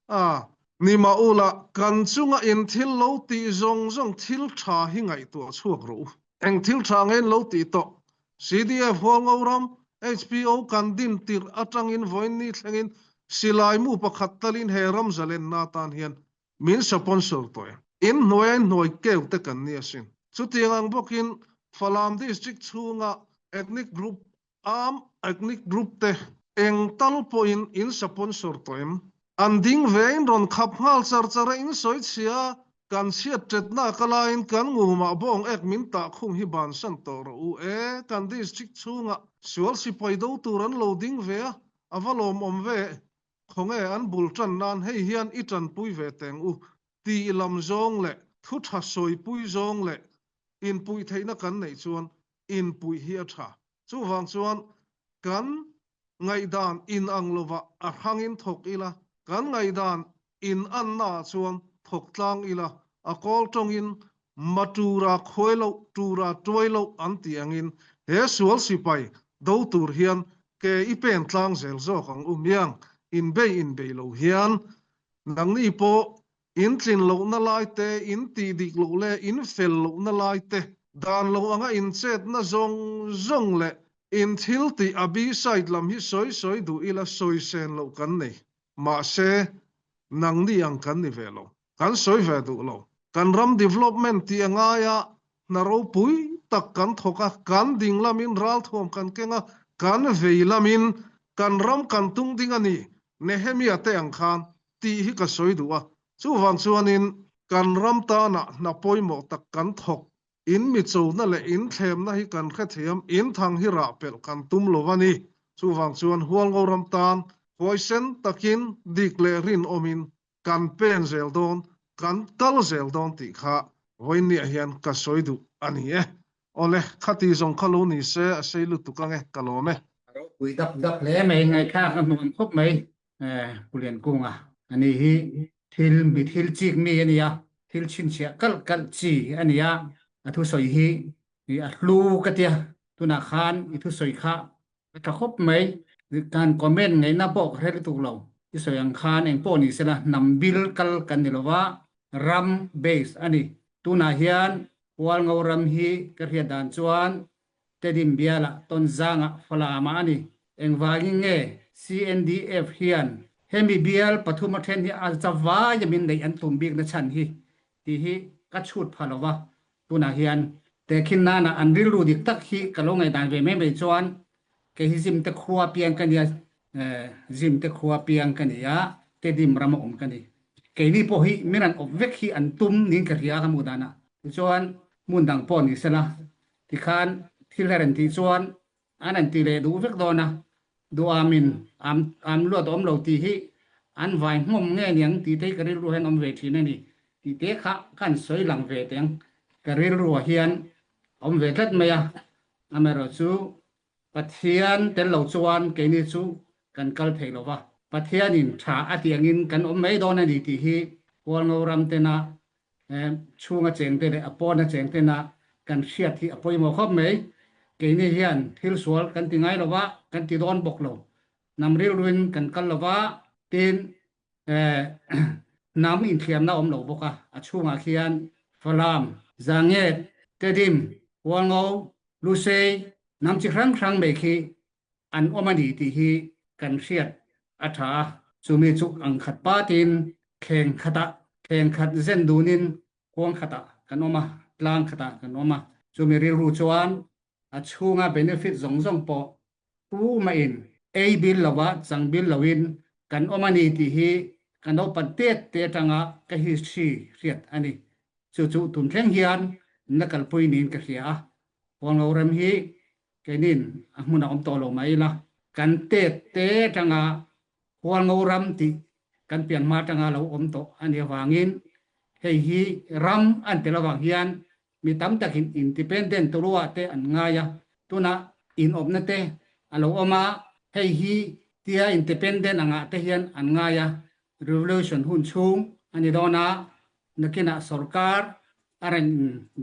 A, ni mah ula, kan chunga in thil lo tih zawng zawng thil tha hi ngaihtuah chhuak rawh u. Eng thil tha nge in lo tih tawh? CDF Hualngo ram, HPO kan din tirh atangin vawiin thlengin silai mu pakhat talin he ram zalenna atan hian min sponsor tawh em? In hnuaia in hnuai keu te kan ni asin. Chutiang ang bawkin Falam District chhunga ethnic group Arm ethnic group te eng tal pawhin in sponsor tawh em? An ding ve in rawn khap nghal char char a in sawi chhia a, kan chhiat tetna ka laiin kan ngumah bawng ek min tah khum hi bansan tawh rawh u e, kan district chhungah sual sipai do tur an lo ding ve a, a va lawmawm ve, khawnge an bul tan nan hei hian i tanpui ve teng u tih lam zawng leh thu tha sawipui zawng leh inpuih theihna kan neih chuan inpuih hi a tha. Chuvang chuan kan ngaihdan inang lovah a hrangin thawk ila, kan ngaihdan inannaah chuan thawk tlang ila, a kawl tawngin ma tura khuai loh, tura tuai loh an tih angin he sual sipai do tur hian ke i pen tlang zel zawk ang u miang, inbei inbei lo hian nangni pawh In tlin lohna lai te, in tih dik loh leh in fel lohna lai te, dan lo anga in chetna zawng zawng leh in thil tih a bi side lam hi sawi sawi duh ila sawi sen loh kan nei. Mahse, nangni ang kan ni ve lo. Kan sawi ve duh lo. Kan ram development tih a ngai a, hna ropui tak kan thawk a, kan ding lamin ralthuam kan keng a, kan vei lamin kan ram kan tung ding a ni, Nehemia te ang khan tih hi ka sawi duh a, chuvang chuanin kan ram tanah hna pawimawh tak kan thawk, in mi chona leh in thlemna hi kan hrethiam, in thang hi rah pelh kan tum lo a ni. Chuvang chuan Hualngo ram tan huaisen takin dik leh rinawmin kan pen zel dawn, kan kal zel dawn tih kha vawiinniah hian ka sawi duh a ni e. Awle, khati zawng kha lo ni se a sei lutuk ange, ka lawm e. A ropui dap dap hle mai, ngaihthlak a hmuam khawp mai. Pu Liankunga a ni hi thil mi thil chik mi a ni a, thil chhinchhiah kalh kalh chi a ni a, a thusawi hi a hlu ka tia, tunah khan i thusawi kha a tha khawp mai, kan comment ngaihna pawh ka hre lutuk lo, i sawi ang khan eng pawh ni sela hnam bil kal kan ni lova, ram base a ni, tunah hian Hualngo ram hi ka hriat dan chuan Tedim bialah Tonzangah Falamah a ni. Engvangin nge CNDF hian hemi bial pathum a then hi a chavaia min neih an tum bikna chhan hi tih hi ka chhut pha lo va, tunah hian tehkhin nana an rilru dik tak hi ka lo ngaihdan ve mai mai chuan kei hi Zimte khua piang ka nia, Zimte khua piang ka ni a, Tedim rama awm ka ni. Keini pawh hi min rawn awp vek hi an tum niin ka hria ka hmuh danah. Tichuan hmun dang pawh ni sela Tikhan thil her an tih chuan an an ti leh duh vek dawn a, duhamin am am luat awm lo tih hi an vai hmawm nge niang tih te hi ka rilru hian awm ve thin a ni tih te kha ka han sawi lang ve teh ang. Ka rilruah hian a awm ve tlat mai a, amaherawhchu. Pathian tel lo chuan keini chu kan kal thei lo va, Pathianin tha a tih angin kan awm mai dawn a ni tih hi Hualngo ram tena chhunga chengte leh a pawna cheng tena kan hriat hi a pawimawh khawp mai. Keini hian thil sual kan ti ngai lo va, kan ti dawn bawk lo. Hnam rilruin kan kal lo va, tin hnam inthiamna awm lo bawk a, a chhungah khian Falam, Zanget, Tedim, Hualngo, Lusei, hnam chi hrang hrang mai khi an awm a ni tih hi kan hriat a tha a. Chumi chu ang khat patin thleng khatah thleng khat zen dunin kuang khatah kan awm a, tlang khatah kan awm a. Chumi rilru chuan a chhunga benefit zawng zawng pawh tumahin ei bil lova chang bil loin kan awm a ni tih hi ka naupan tet te atanga ka history hriat a ni. Chu chu tun thleng hian na kalpui niin ka hria a. Huanglo rem hi Keinin a hmun a awm tawh lo mai ila, kan tet te atanga Hualngo ram tih kan pian hma atanga lo awm tawh a nih avangin hei hi ram an tel avang hian mi tam takin independent tuluah te an ngai a, tunah inawpna te a lo awm a, hei hi tia independent angah te hian an ngai a, revolution hun chhung a ni dawn a, nakinah sorkar a rawn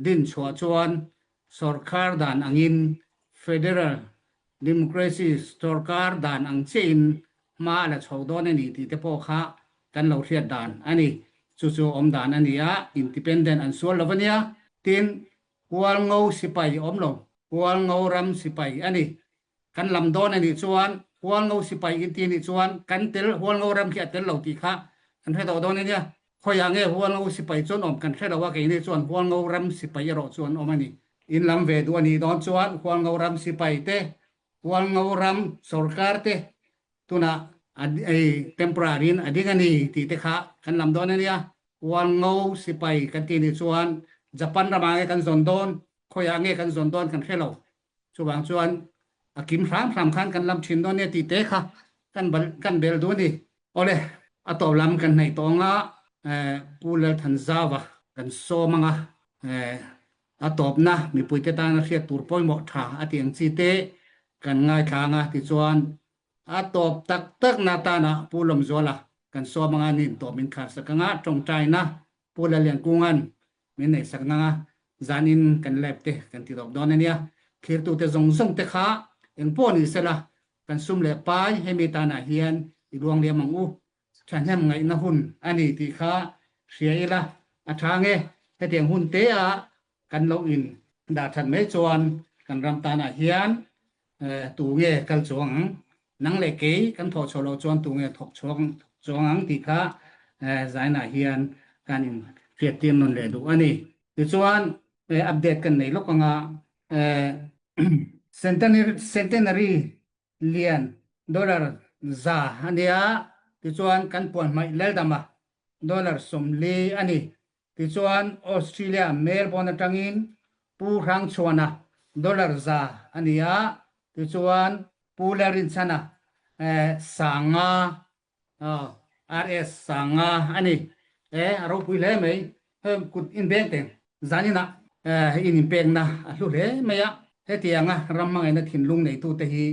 din chhuah chuan Sorkar dan angin Federal Democracy sorkar dan ang chiahin hma a la chho dawn a ni tih te pawh kha kan lo hriat dan a ni. Chu chu awm dan a ni a, independent an sual lo a nia. Tin, Hualngo sipai awm lo, Hualngo ram sipai a ni. Kan lam dawn a nih chuan Hualngo sipai inti a nih chuan kan tel Hualngo ram khi a tel lo tih kha kan hre tawh dawn a nia. Khawiah nge Hualngo sipai chuan awm kan hre lo a, keini chuan Hualngo ram sipai erawh chu an awm a ni. In lam ve duh a nih dawn chuan Hualngo ram sipai te, Hualngo ram sorkar te tunah a temporary in a ding a ni tih te kha kan lam dawn a nia. Hualngo sipai kan tih nih chuan Japan ramah nge kan zawn dawn, khawiah nge kan zawn dawn kan hre lo. Chuvang chuan a kim hram hram khan kan lam thin dawn nia tih te kha kan kan bel duh a ni. Awle, a tawp lam kan hnaih tawh anga Pu Lalthanzauva kan sawm anga a tawpna mipuite tana hriat tur pawimawh tha a tih ang chi te kan ngaithla anga tichuan a tawp tak takna tana Pu Lawmzuala kan sawm anga nin tawp min khar sak anga tawngtaina Pu Lalliankunga'n min neih sak nanga zanin kan lab te kan ti dawp dawn a nia. Thlirtute zawng zawng te kha eng pawh ni sela kan sum leh pai hemi tanah hian i luang liam ang u. Thahnem ngaihna hun a ni tih kha hria ila a tha nge hetiang hun te ah kan lo in dah that mai chuan kan ram tanah hian tu nge kal chuang ang, nang leh kei kan thawh chhuah loh chuan tu nge thawk chhuak chuang ang tih kha zainah hian kan in hriattir nawn leh duh a ni. Tichuan update kan nei lawk anga Centenary lian dollar za a nia, tichuan kan puan hmaih Laldama dollar 40 a ni. Tichuan Australia Melbourne atangin Pu Hrangchhuana dollar za a ni a, tichuan Pu Lalrinchhana 5000 RS 50 a ni. E a ropui hle mai, heng kut inbeng teng zaninah in inpekna a hlu hle mai a, hetianga ram hmangaihna thinlung neitute hi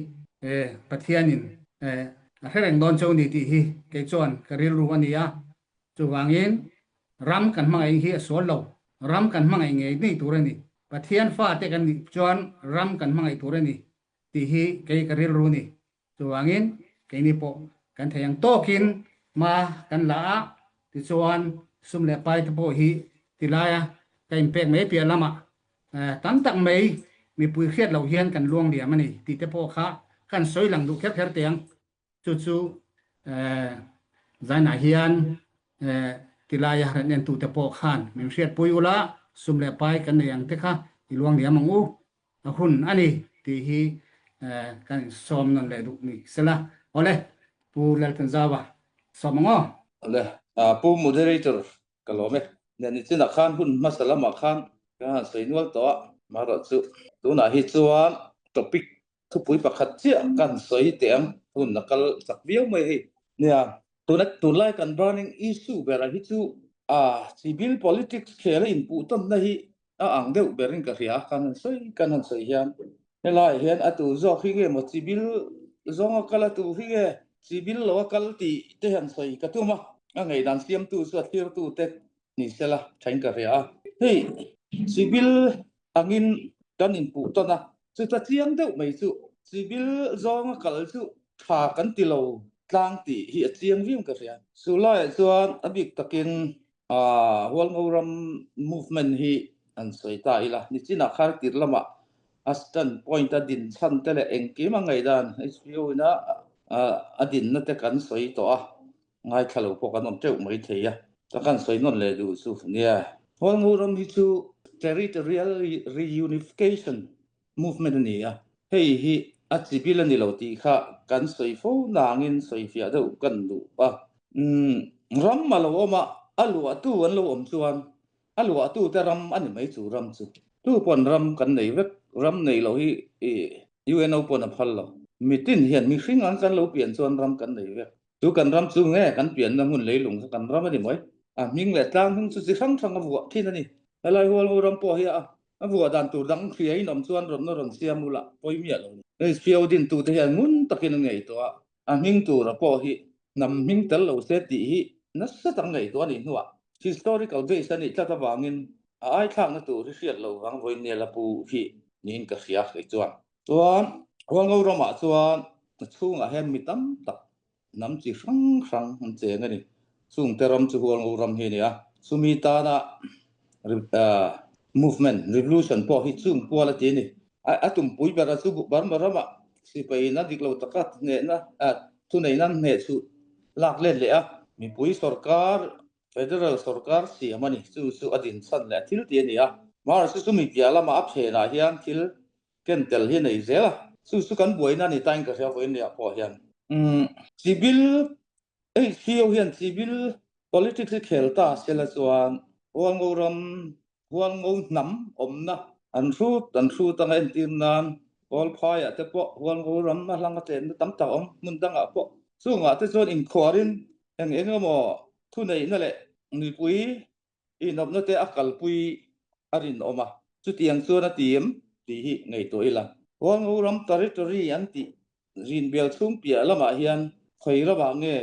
Pathianin a hre reng dawn cheu ni tih hi kei chuan ka rilru a ni a, Chuvangin, ram kan hmangaih hi a sual lo. Ram kan hmangaih ngei ngei tur a ni. Pathian fate kan nih chuan ram kan hmangaih tur a ni tih hi kei ka rilru ni. Chuvangin, keini pawh kan thei ang tawkin hma kan la a, tichuan sum leh pai te pawh hi tilaia ka inpek mai piah lamah tam tak mai mipui hriat loh hian kan luang liam a ni tih te pawh kha kan sawi lang duh kher kher teh ang. Chu chu zainah hian tilaia ran entute pawh khan min hriatpui ula, sum leh pai kan nei ang te kha i luang liam ang u, a hun a ni tih hi kan insawm nawn leh duh ni sela. Awle, Pu Lalthanzauva sawm ang aw. Awle, Pu Moderator ka lawm e. Nia nichinah khan hun hmasa lamah khan ka han sawi nual tawh a, marawh chu tunah hi chuan topic Thupui pakhat chiah kan sawi teh ang, hun a kal chak viau mai hei. Nia, tuna tunlai kan burning issue berah hi chu a civil politics khel a inpuhtawnna hi a ang deuh berin ka hria, kan han sawi kan han sawi hian. Helaiah hian a tu zawk hi nge maw chibil zawnga kal a tu hi nge chibil lo a kal tih te hian sawi ka tum a, a ngaihdan siamtu chu a thlirtu te ni sela thain ka hria a. Hei chibil angin kan inpuh tawn a, chuta chiang deuh mai chu chibil zawnga kal chu tha kan ti lo tlang tih hi a chiang viau ka hria. Chu laiah chuan a bik takin Hualngo ram movement hi an sawi ta ila, nichinah khan tir lamah a stand point a din chhan te leh engkim a ngaihdan HPO ina a dinna te kan sawi tawh a, ngaithla lo pawh kan awm teuh mai thei a, ka kan sawi nawn leh duh chu nia. Hualngo ram hi chu territorial reunification movement a ni a, hei hi a chibil a ni lo tih kha kan sawi fo nangin sawi fiah deuh kan duh a. Umm, ram a lo awm a, a luahtu an lo awm chuan a luahtute ram a ni mai chu ram chu. Tu pawn ram kan nei vek, ram nei loh hi UNO pawn a phal lo. Mitin hian mihring ang kan lo pian chuan ram kan nei vek. Chu kan ram chu nge kan pianna hmun leilung kha kan ram a ni mai. A hming leh tlang hming chu chi hrang hrang a vuah thin a ni. Helai Hualngo ram pawh hi a A vuah dan tur dang hria in awm chuan rawn rawn siam ula pawi miah lo ni. HPO dintute hian ngun takin an ngaihtuah a, a hming tura pawh hi hnam hming tel lo se tih hi nasa tak ngaihtuah a nih hnuah historical base a nih tlat avangin a aithlakna tur hi hriat lo vang vawinia la pu hi niin ka hria kei chuan. Chuan Hualngo ramah chuan a chhungah hian mi tam tak Hnam chi hrang hrang an cheng a ni. Chungte ram chu Hualngo ram hi a ni a. Chumi tana movement, revolution pawh hi chung kual a ti a ni. A tumpui bera chu Burma ramah sipai ina dik lo taka hnehna, thuneihna an hneh chu lak let leh a. Mipui sorkar, federal sorkar siam a ni. Chu chu a dinchhan leh a thil ti a ni a. Mahse chumi piah lamah a phenah hian thil Ken tel hi a nei zel a, chu chu kan buaina a ni tain ka hria vawiin leh ah pawh hian. Umm civil HPO hian civil politics hi khel ta sela chuan Hualngo ram, Hualngo hnam awmna an hrut an hrut anga entir nan Kawlphai ah te pawh Hualngo ram a hlang a chenna tam tak awm hmun dangah pawh chungah te chuan inkhuarin eng eng emaw thuneihna leh mipui Inawpna te a kalpui a rinawm a, chutiang chuan a ti em tih hi ngaihtuah ila. Hualngo ram territory an tih rinbial chhung piah lamah hian khawi ramah nge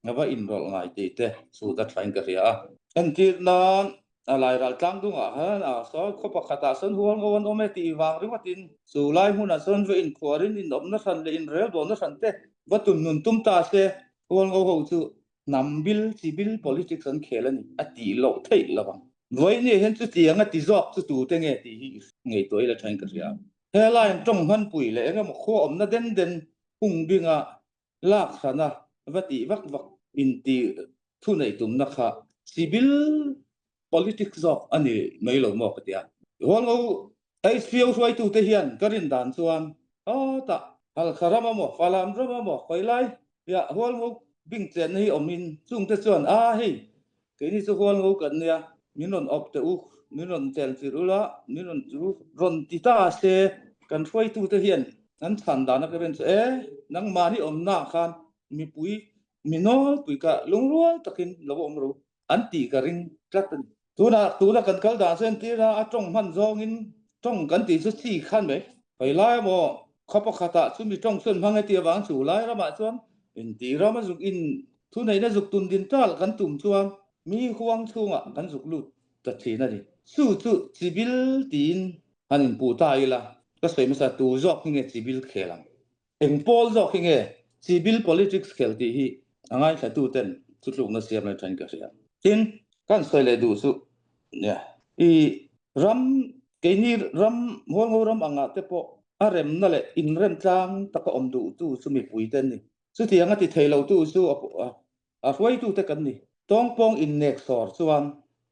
a va inrawlh ngai tih te chhut a thain ka hria a. Entir nan a lairal tlang dungah khan a sawi khaw pakhatah sawn Hualngo an awm e tih vang ringawtin chu lai hmunah sawn va inkhuarin inawpna hran leh inrelbawlna hran te va tunnun tum ta se Hualngo ho chu Hnam bil, chi bil politics an khel a ni, a tih loh theih lo ang. Vawiin hian chutiang a ti zawk chu tute nge tih hi ngaihtuah ila thain ka hria. He line tawng hmanpui leh eng emaw khua awmna den den hung binga lak hrana va tih vak vak intih thu neih tumna kha chi bil politics zawk a ni mai lo maw ka ti a. Hualngo HPO hruaitute hian ka rin dan chuan hawtah Halkha ram amaw, Falam ram amaw, khawi lai piah Hualngo bing chenna hi awmin chungte chuan a hei keini chu Hualngo kan nia min rawn awp teh u, min rawn chenchilh ula, min rawn chu rawn ti ta se kan hruaitute hian an chhan dana ka rin chu e nangmahni awmnaah khan mipui mi nawlpui kha lungrual takin lo awm ro an tih ka ring tlat a ni. Tunah tuna kan kal dan chu entir a, a tawng hman zawngin tawng kan tih chu chi khan mai. Khawi lai emaw khaw pakhatah chumi tawng chuan hmang e tih avang chu lai ramah chuan intih ram a zuk in thuneihna zuk tun din tal kan tum chuan mi huang chhungah kan zuk lut ta thin a ni. Chu chu chibil tiin han inpuh ta ila ka sawi hmasa tu zawk hi nge chibil khel ang. Eng pawl zawk hi nge civil politics khel tih hi a ngaithla ten thutlukna siam lai thain ka hria. Tin, kan sawi leh duh chu nia, i ram, keini ram, Hualngo ram angah te pawh a remna leh inremtlang taka awm duhtu chu mipui te an ni. Chutiang a ti thei lotu chu a A hruaitute kan ni. Tawngpawng inneksawr chuan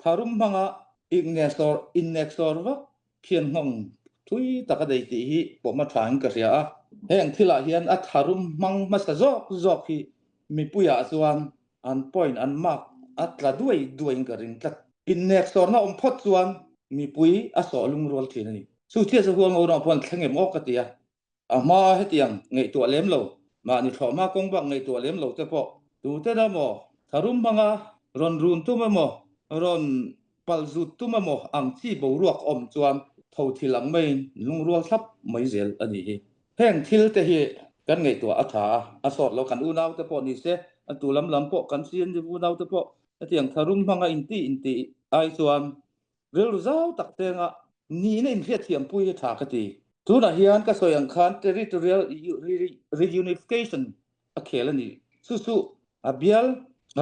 tharum hmanga inneksawr inneksawr vak khian nghawng thui tak a nei tih hi pawm a thain ka hria a. Heng thilah hian a tharum hmang hmasa zawk zawk hi mipuiah chuan an point, an mark a tla duai duaiin ka ring tlat. Inneksawrna awm phawt chuan mipui a sawh lungrual thin a ni. Chu chiah chu Hualngo ramah pawh an thleng em aw ka ti a. A hma hetiang ngaihtuah lem lo, mahni thlawhhma kawng bak ngaihtuah lem lo te pawh tute dah maw, tharum hmanga rawn run tum emaw, rawn pal zut tum emaw ang chi boruak awm chuan tho thil ang maiin lungrual thlap mai zel a nih hi. Heng thil te hi kan ngaihtuah a tha a, a sawt lo. Kan unau te pawh ni se, a tu lam lam pawh kan CND unau te pawh hetiang tharum hmanga inti inti ai chuan rilru zau tak tenga nihna inhriatthiampui hi tha ka ti. Tunah hian ka sawi ang khan Territorial Reunification a khel a ni. Chu chu a bial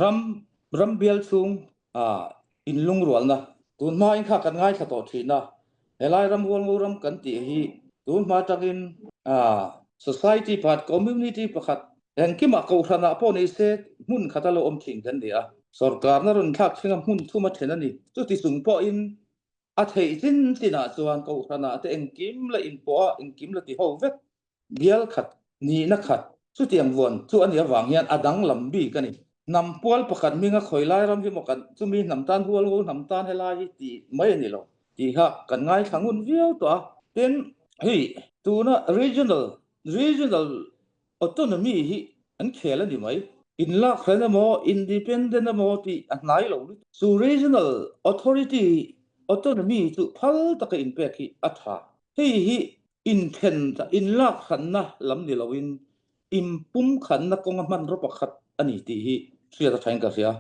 ram ram bial chhung a inlungrualna tun hmain kha kan ngaithla tawh thin a, helai ram hualngo ram kan tih hi tun hma atangin a society pakhat community pakhat engkimah kohhranah pawh ni se hmun khat a lo awm thin kan ni a, sorkarna rawn thlak thleng a hmun thum a then a ni. Chuti chung pawhin a theih chin chinah chuan kohhranah te engkim la inpawh a engkim la ti ho vek Bial khat, nihna khat, chutiang vuan chu a nih avang hian a danglam bik a ni. Hnam pual pakhat hminga khawi lai ram hi maw kan chumi hnam tan hual ngo hnam tan helai hi tih mai a ni lo tih kha kan ngaithla ngun viau tawh a. Tin, hei tuna regional, regional autonomy hi an khel a ni mai. Inlak hran emaw, independent emaw tih a hnai lo lutuk. Chu regional authority, autonomy chu phal taka inpek hi a tha. Hei hi Inthen inlak hranna lam ni loin inpumkhanna kawnga hmanraw pakhat a ni tih hi hriat a thain ka hria.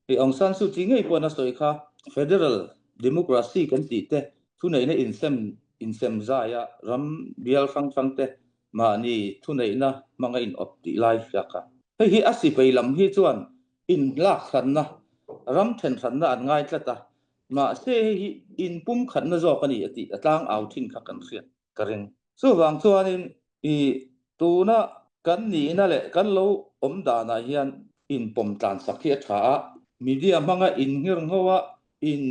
Hei Aung San Suu Kyi ngei pawhin a sawi kha Federal Democracy kan tih te thuneihna insem insem zaia ram bial hrang hrang te mahni thuneihna hmanga inawp tih lai hria kha. Hei hi a sipei lam hi chuan inlak hranna ram then hranna an ngai tlat a, Mahse hei hi inpumkhatna zawk a ni a tih a tlang au thin kha kan hriat ka ring. Chuvang chuanin i tuna kan nihna leh kan lo awm danah hian inpawm tlansak hi a tha a, media hmanga inngir ngho a, in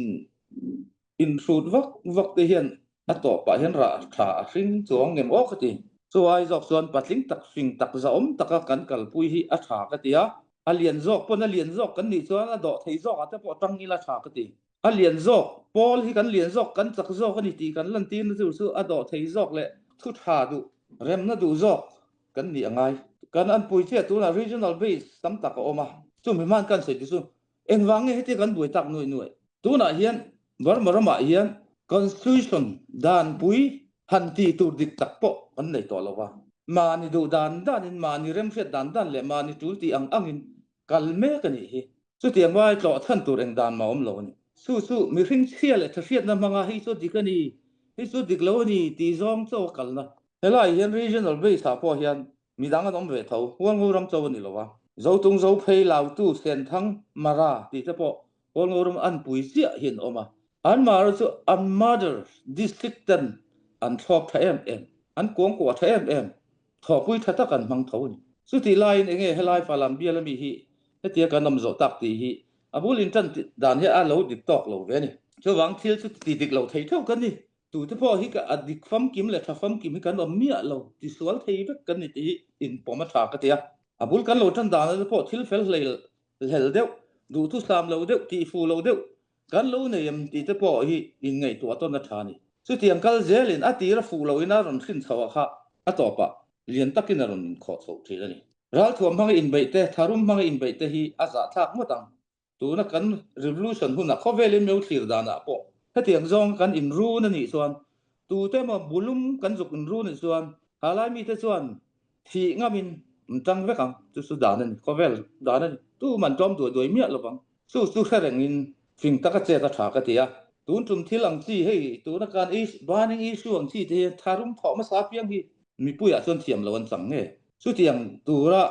inhrut vak vak te hian a tawpah hian rah tha a hring chuang ngem aw ka ti. Chu ai zawk chuan patling tak fing tak zahawm taka kan kalpui hi a tha ka ti a, A lian zawk pawn a lian zawk kan nih chuan a dawh thei zawk ah te pawh tang ila tha ka ti. A lian zawk, Paul hi kan lian zawk, kan chak zawk a ni tih kan lantirna chu chu a dawh thei zawk leh thu tha duh, remna duh zawk kan nih a ngai. Kan anpui chiah tunah regional base tam tak a awm a, chumi hman kan sawi te chu engvang nge hetia kan buai tak nuaih nuaih. Tunah hian Burma ramah hian Constitution danpui han tih tur dik tak pawh kan nei tawh lo va. Mahni duh dan danin, mahni remhriat dan dan leh mahni tul tih ang angin kal mek a nih hi. Chutiang vai tlawh chhan tur eng dan mah awm lo a ni. Chu chu mihring chhia leh thahriatna hmanga hei chu dik a ni, hei chu dik lo a ni tih zawng chaw a kalna. Helai hian Regional Base ah pawh hian midang an awm ve tho, Hualngo ram chaw a ni lo va. Zotung, Zophei, Lautu, Senthang, Mara tih te pawh Hualngo ram an pui chiah hi an awm a. An Mara chu an mother district ten an thlawp tha em em, an kuangkuah tha em em, thawhpui tha tak an hmang tho a ni. Chutih laiin enge helai Falam bial ami hi hetia kan awm zawh tak tih hi a bul in tan dan hi a lo dik tawk lo ve a ni. Chuvang thil chu ti dik lo thei theuh kan ni. Tute pawh hi a dik famkim leh tha famkim hi kan awm miah lo, tisual thei vek kan ni tih hi inpawm a tha ka ti a. A bul kan lo tan dan te pawh thil fel hlei hlel deuh, duhthusam lo deuh, tihfu lo deuh Kan lo nei em tih te pawh hi inngaihtuah tawn a tha a ni. Chutiang kal zelin a tir a fuh loin a rawn hrin chhoh ah kha a tawpah lian takin a rawn inkhawh chhoh thin a ni. Ralthuam hmanga inbeih te, tharum hmanga inbeih te hi a zahthlak ngawt ang. Tuna kan revolution hunah khawvelin meu thlir danah pawh hetiang zawnga kan inrun a nih chuan tute emaw bulum kan zuk inrun a nih chuan halai mite chuan thih ngamin an tang vek ang. Chu chu dan a ni, khawvel dan a ni. Tuman tlawm duai duai miah lovang. Chu chu hre rengin fing taka chet a tha ka ti a, tun tum thil ang chi hei tuna kan burning issue ang chi te hi tharum thawh hmasa apiang hi mipuiah chuan thiam lo an chang nge. Chutiang tura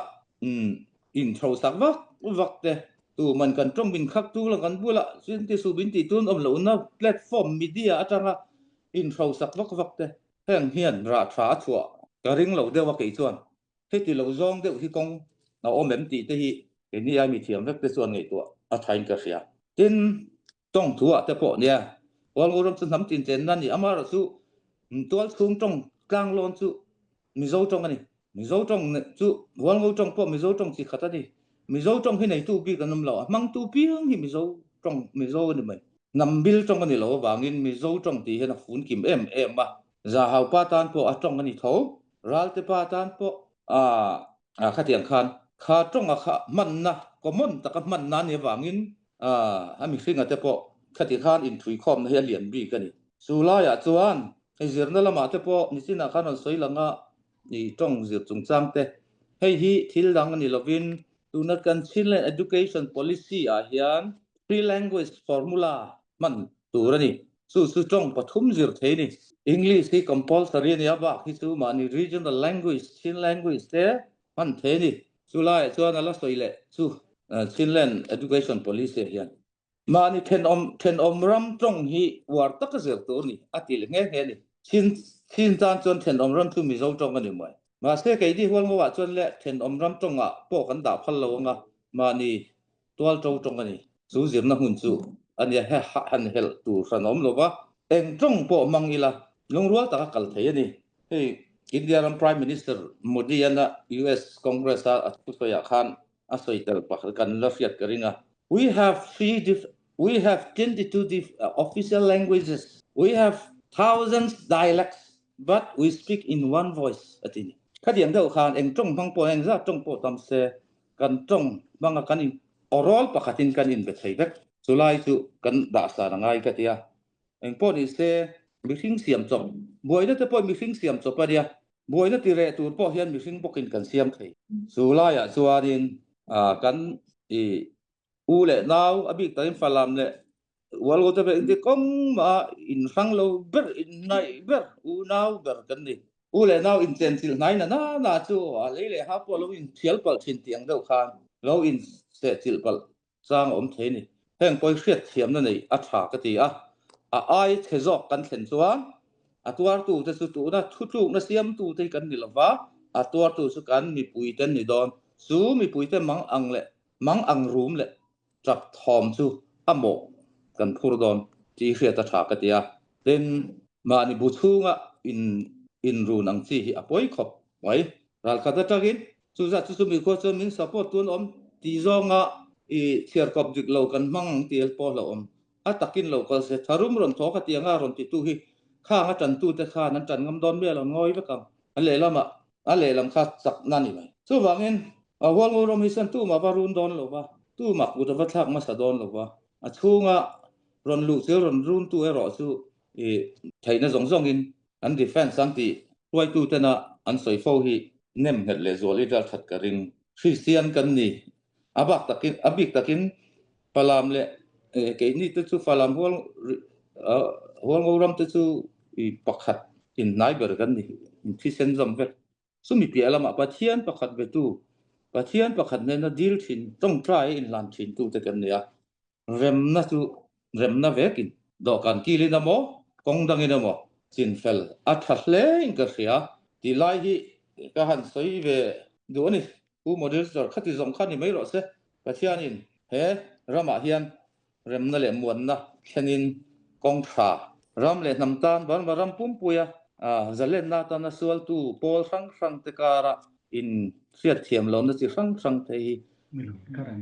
inhrosak vak vak te tuman kan tawng min khak tu la kan bulah chuan ti suh min tih tun awm lohna platform media atanga inhrosak vak vak te heng hian rah tha a chhuah ka ring lo deuh a kei chuan. Heti lo zawng deuh hi kawng a awm em tih te hi keini ai mithiam vek te chuan ngaihtuah a thain ka hria. Tin, tawng thu ah te pawh nia, Hualngo ram chu hnam tin chenna a ni, amaherawh chu tual chhung tawng tlang lawn chu Mizo tawng a ni. Mizo tawng chu Hualngo tawng pawh Mizo tawng chi khat a ni. Mizo tawng hi neitu bik an awm lo, a hmangtu piang hi Mizo tawng Mizo a ni mai. Hnam bil tawng a ni lo avangin Mizo tawng tih hian a fun kim em em a. Zahaupa tan pawh a tawng a ni tho. Ralte pa tan pawh a khatiang khan kha tawnga kha hmanna common taka hmanna a nih avangin a mihringa te pawh khati khan inthuikhawmna hi a lian bik a ni. Chu laiah chuan Hei zirna lamah te pawh nichinah khan rawn sawi lang a, i tawng zir chungchang te. Hei hi thil dang a ni lovin tuna kan Chinland Education Policy ah hian Three Language Formula hman tur a ni. Chu chu tawng pathum zir thei a ni. English hi compulsory a ni a, bak hi chu mahni regional language, Chin language te hman thei a ni. Chu laiah chuan a la sawi leh chu Chinland Education Policy ah hian Mahni thenawm thenawm ram tawng hi uar taka zir tur a ni, a ti leh nghe nghe a ni. Chin Chin tan chuan thenawm ram chu Mizo tawng a ni mai. Mahse keini Hualngo ah chuan leh thenawm ram tawngah pawh kan dah phal lo anga mahni tualto tawng a ni. Chu zirna hmun chu a nia he han helh tur hran a awm lo va, eng tawng pawh hmang ila lungrual taka kal thei a ni. Hei India ram Prime Minister Modi-an a US Congress a a thusawiah khan a sawi tel pakhat kan la hriat ka ring a. We have three diff we have 22 diff official languages, we have thousands dialects but we speak in one voice a ti ni. Khatiang deuh khan eng tawng hmang pawh eng zat tawng pawh tam se kan tawng hmanga kan in awrawl pakhatin kan inbe thei vek. Chulai chu kan dahsan a ngai ka ti a. Eng pawh ni se mihring siam chawp buaina te pawh mihring siam chawp a nia. Buaina ti reh tur pawh hian mihring bawkin kan siam thei. Chu laiah chuanin kan i u leh nau a bik takin Falam leh Ualgo te pawh engti kawng mah inhrang lo ber, inhnaih ber, unau ber kan ni. U leh nau inchenchilh hnai na na na chu a lei leh ha pawh lo inthial palh thin tih ang deuh khan lo insehchilh palh chang a awm thei a ni. Heng pawi hriat thiamna neih a tha ka ti a, a ai chhe zawk kan thlen chuan a tuartute chu tuna thutlukna siamtute hi kan ni lo va, a tuartu chu kan mipuite an ni dawn. Chu mipuite mang ang leh mang ang rum leh tap thawm chu a mawh kan phur dawn tih hriat a tha ka ti a. Tin, mahni bu chhunga in inrun ang chi hi a pawi khawp mai. Ralkhat atangin Chu zat chu chumi khua chuan min support tu an awm tih zawnga i chhiarkawp dik lo kan hmang ang tih pawh hlauh awm. A takin lo kal se tharum rawn thaw kha tianga rawn titu hi khang a tantute khan an tan ngam dawn mial ang ngawi vek ang. A lehlamah a lehlam kha chakna a ni mai. Chuvangin a Hualngo ram hi chuan tumah va run dawn lo va, tumah kut a va thlak hmasa dawn lo va, a chhunga rawn luh chu rawn runtu erawh chu i theihna zawng zawngin An defence an tih hruaitu tena an sawi fo hi nem nghet leh zual i vel that ka ring. Christian kan ni. A bak takin, a bik takin Falam leh keini te chu Falam hual Hualngo ram te chu i pakhat inhnai ber kan ni, in thisen zawm vek. Chumi piah lamah Pathian pakhat betu, Pathian pakhat nena dil thin, tawngtai a inhlan thin tute kan ni a. Remna chu remna vekin dawhkan kilin emaw, kawng dangin emaw chinfel a tha hlein ka hria tih lai hi ka han sawi ve duh a ni. Pu Moderator, khati zawng kha ni mai rawh se. Pathianin he ramah hian remna leh muanna thlenin kawng tha, ram leh hnam tan Burma ram pumpuia zalenna atana sualtu pawl hrang hrangte kara inhriatthiam lohna chi hrang hrangte hi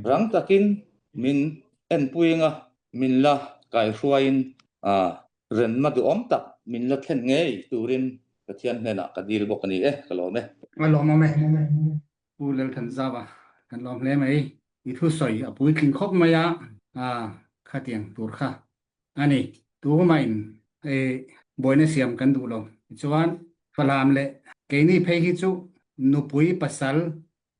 rang takin Min enpui anga min la kaihruaiin remna duhawm tak min la thlen ngei turin Pathian hnenah ka dil bawk a ni e, ka lawm e. A lawmawm e. Pu Lalthanzava kan lawm hle mai. I thusawi a puitling khawp mai a, khatiang tur kha a ni. Tumahin buaina siam kan duh lo. Tichuan, Falam leh keini phei hi chu nupui pasal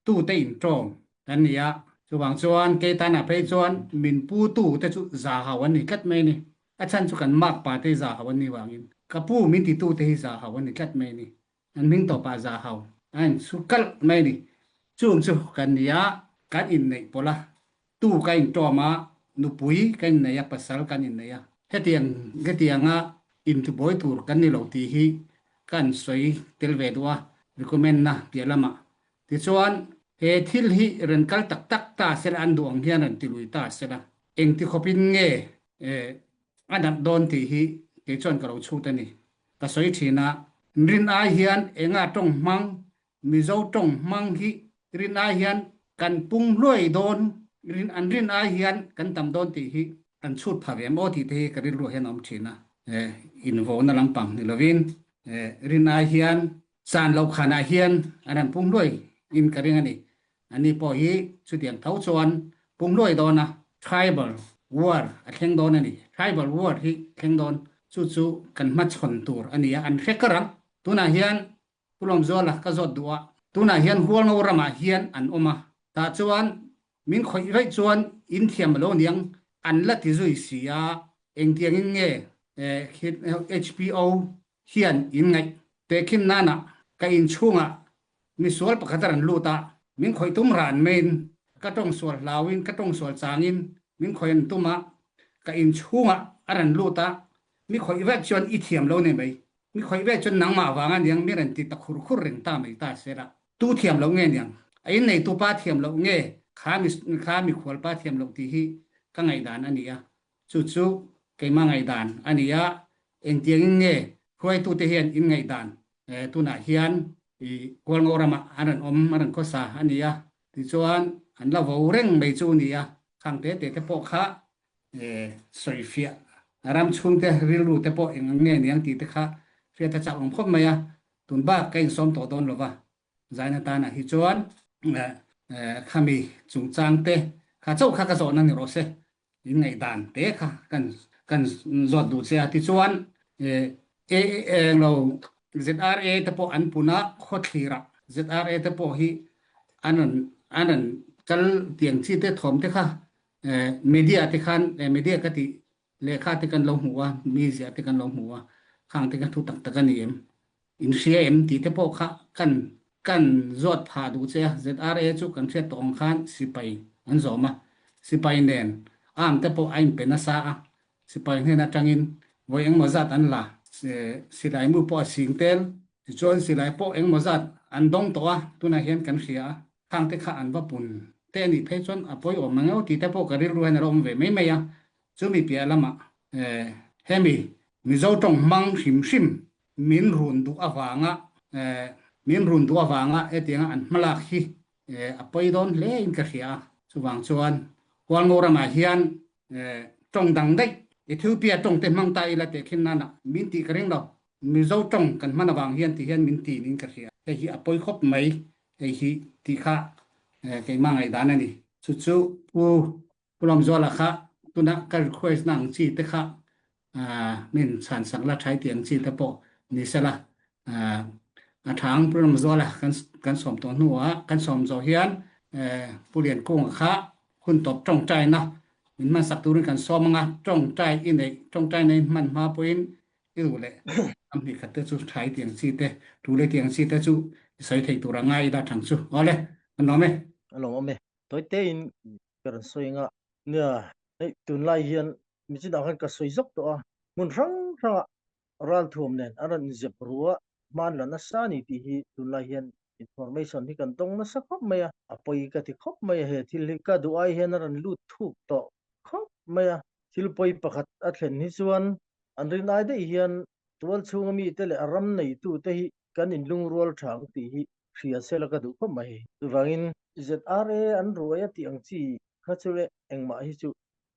tute intawm kan ni a, chuvang chuan Keitana phei chuan min pu tute chu za hau an ni tlat mai a ni. A chhan chu kan mak pa te hi za hau an nih vangin ka pu min ti tute hi za hau an ni tlat mai a ni. An hming tawpah za hau a inchhu kalh mai a ni. Chung chu kan ni a, kan inneih pawlh a, Tu ka intawm a, nupui ka innei a, pasal kan innei a. Hetiang hetianga intubawi tur kan ni lo tih hi ka an sawi tel ve duh a, recommend na piah lamah. Tichuan, he thil hi rawn kal tak tak ta sela, an duh ang hian rawn ti lui ta sela, engti khawpin nge a nat dawn tih hi kei chuan ka lo chhut a ni. Ka sawi thin a, rin ai hian enga tawng hmang Mizo tawng hmang hi rin ai hian kan pung hluai dawn, rin an rin ai hian kan tam dawn tih hi an chhut pha ve em aw tih te hi ka rilruah hian a awm thin a. Invauna lampang ni lovin rin ai hian chan loh khanah hian an han pung hluai in ka ring a ni. Ani pawh hi chutiang tho chuan pung hluai dawn a, tribal war a thleng dawn a ni. Tribal war hi thleng dawn. Chu chu kan hmachhawn tur a ni a, an hre kar ang. Tunah hian Pu Lawmzuala ka zawt duh a, tunah hian Hualngo ramah hian an awm a, tah chuan min khawih vaih chuan in thiam a lo niang an la ti zui si a, engtiangin nge HPO hian in ngaih tehkhin nanah ka inchhungah misual pakhat a rawn lut a, min khawih tum ran maiin ka tawng sual hlauin ka tawng sual changin min khawih an tum a, ka inchhungah a rawn lut a, mi khawih vek chuan i thiam lo nei mai, mi khawih vek chuan nangmah vang a niang mi rawn ti ta khur khur reng ta mai ta se la, tu thiam loh nge niang, a inneitu pa thiam loh nge kha mi kha mikhual pa thiam loh tih hi ka ngaihdan a ni a, Chu chu keimah ngaihdan a ni a, engtiangin nge hruaitute hian in ngaihdan tunah hian i Hualngo ramah an rawn awm, an rawn khawsa a ni a, tichuan an la vo reng mai chu a ni a, khang te te te pawh kha sawifiah ram chhungte rilru te pawh eng ang nge niang tih te kha hriat a chak awm khawp mai a, tun bak ka insawm tawh dawn lo va. Zaina tanah hi chuan khami chungchang te kha chauh kha ka zawhna ni rawh se. In ngaihdan te kha kan kan zawt duh che a. Tichuan englo ZRA te pawh an pun a, khawthlirah ZRA te pawh hi an rawn an rawn kal tiang chi te thawm te kha media te khan media ka tih lehkha te kan lo hmu a, mi ziah te kan lo hmu a, khang te kha thu tak tak a ni em? In hria em tih te pawh kha kan kan zawt phah duh che a, ZRA chu kan hriat tawh ang khan sipai an zawm a, sipai nen arm te pawh a inpe nasa a, sipai hnen atangin vawi engmaw zat an la, silai mu pawh a sing tel, tichuan silai pawh engmaw zat an dawng tawh a, tunah hian kan hria a, khang te kha an va pun te a nih phei chuan a pawi awm ang emaw tih te pawh ka rilru hian a lo awm ve mai mai a, chumi piah lamah hemi Mizo tawng hmang hrim hrim Min run duh avanga min run duh avanga hetianga an hmalak hi a pawi dawn hle in ka hria a. Chuvang chuan Hualngo ramah hian tawng dang daih Ethiopia tawng te hmang ta ila teh khin nana min tih ka ring lo. Mizo tawng kan hman avang hian ti hian min ti niin ka hria. Hei hi a pawi khawp mai hei hi tih kha keimah ngaihdan a ni. Chu chu Pu Pu Lawmzuala kha tuna ka request na ang chi te kha min chhan sak la thai tih ang chi te pawh ni sela a tha ang Pu Lawmzuala kan kan sawm tawh hnuah kan sawm zawh hian Pu Liankunga kha hun tawp tawngtaina min hman sak turin kan sawm anga tawngtai i neih tawngtai nei hman hma pawhin i duh leh am hnih khat te chu thai tih ang chi te tu leh tih ang chi te chu i sawi thei tur a ngai ila thang chu awle an lawm e. A lawm awm e. Tawite in ka rawn sawi anga nia hei tunlai hian michinah khan ka sawi zawk tawh a hmun hrang hrangah ralthuam nen an rawn inzep ru a hman la nasa a ni tih hi tunlai hian information hi kan dawng nasa khawp mai a a pawi ka ti khawp mai a he thil hi ka duh ai hian a rawn lut thuk tawh khawp mai a thil pawi pakhat a thlen hi chuan an rin ai daih hian tual chhunga mite leh a ram neitute hi kan inlungrual tha ang tih hi hria se la ka duh khawp mai. Chuvangin ZRA an ruai a tih ang chi kha chu leh engmah hi chu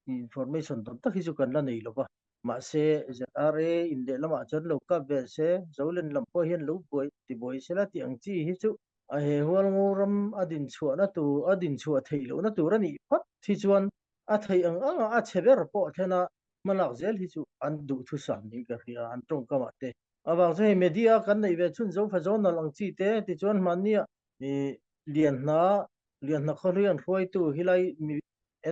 information tam tak hi chu kan la nei lo va. Mahse ZRA in lehlamah chuan lo kap ve se, Zolen lam pawh hian lo buai ti buai se la tih ang chi hi chu a he Hualngo ram a din chhuahna tur a din chhuah theih lohna tur a nih phawt hi chuan a theih ang anga a chhe ber pawh thlena hmalak zel hi chu an duhthusam niin ka hria an tawngkamah te. Avang chu hei media kan neih ve chhun Zofa Journal ang chi te tichuan hmannia i Lianhna Lianhna khawhlui an hruaitu helai mi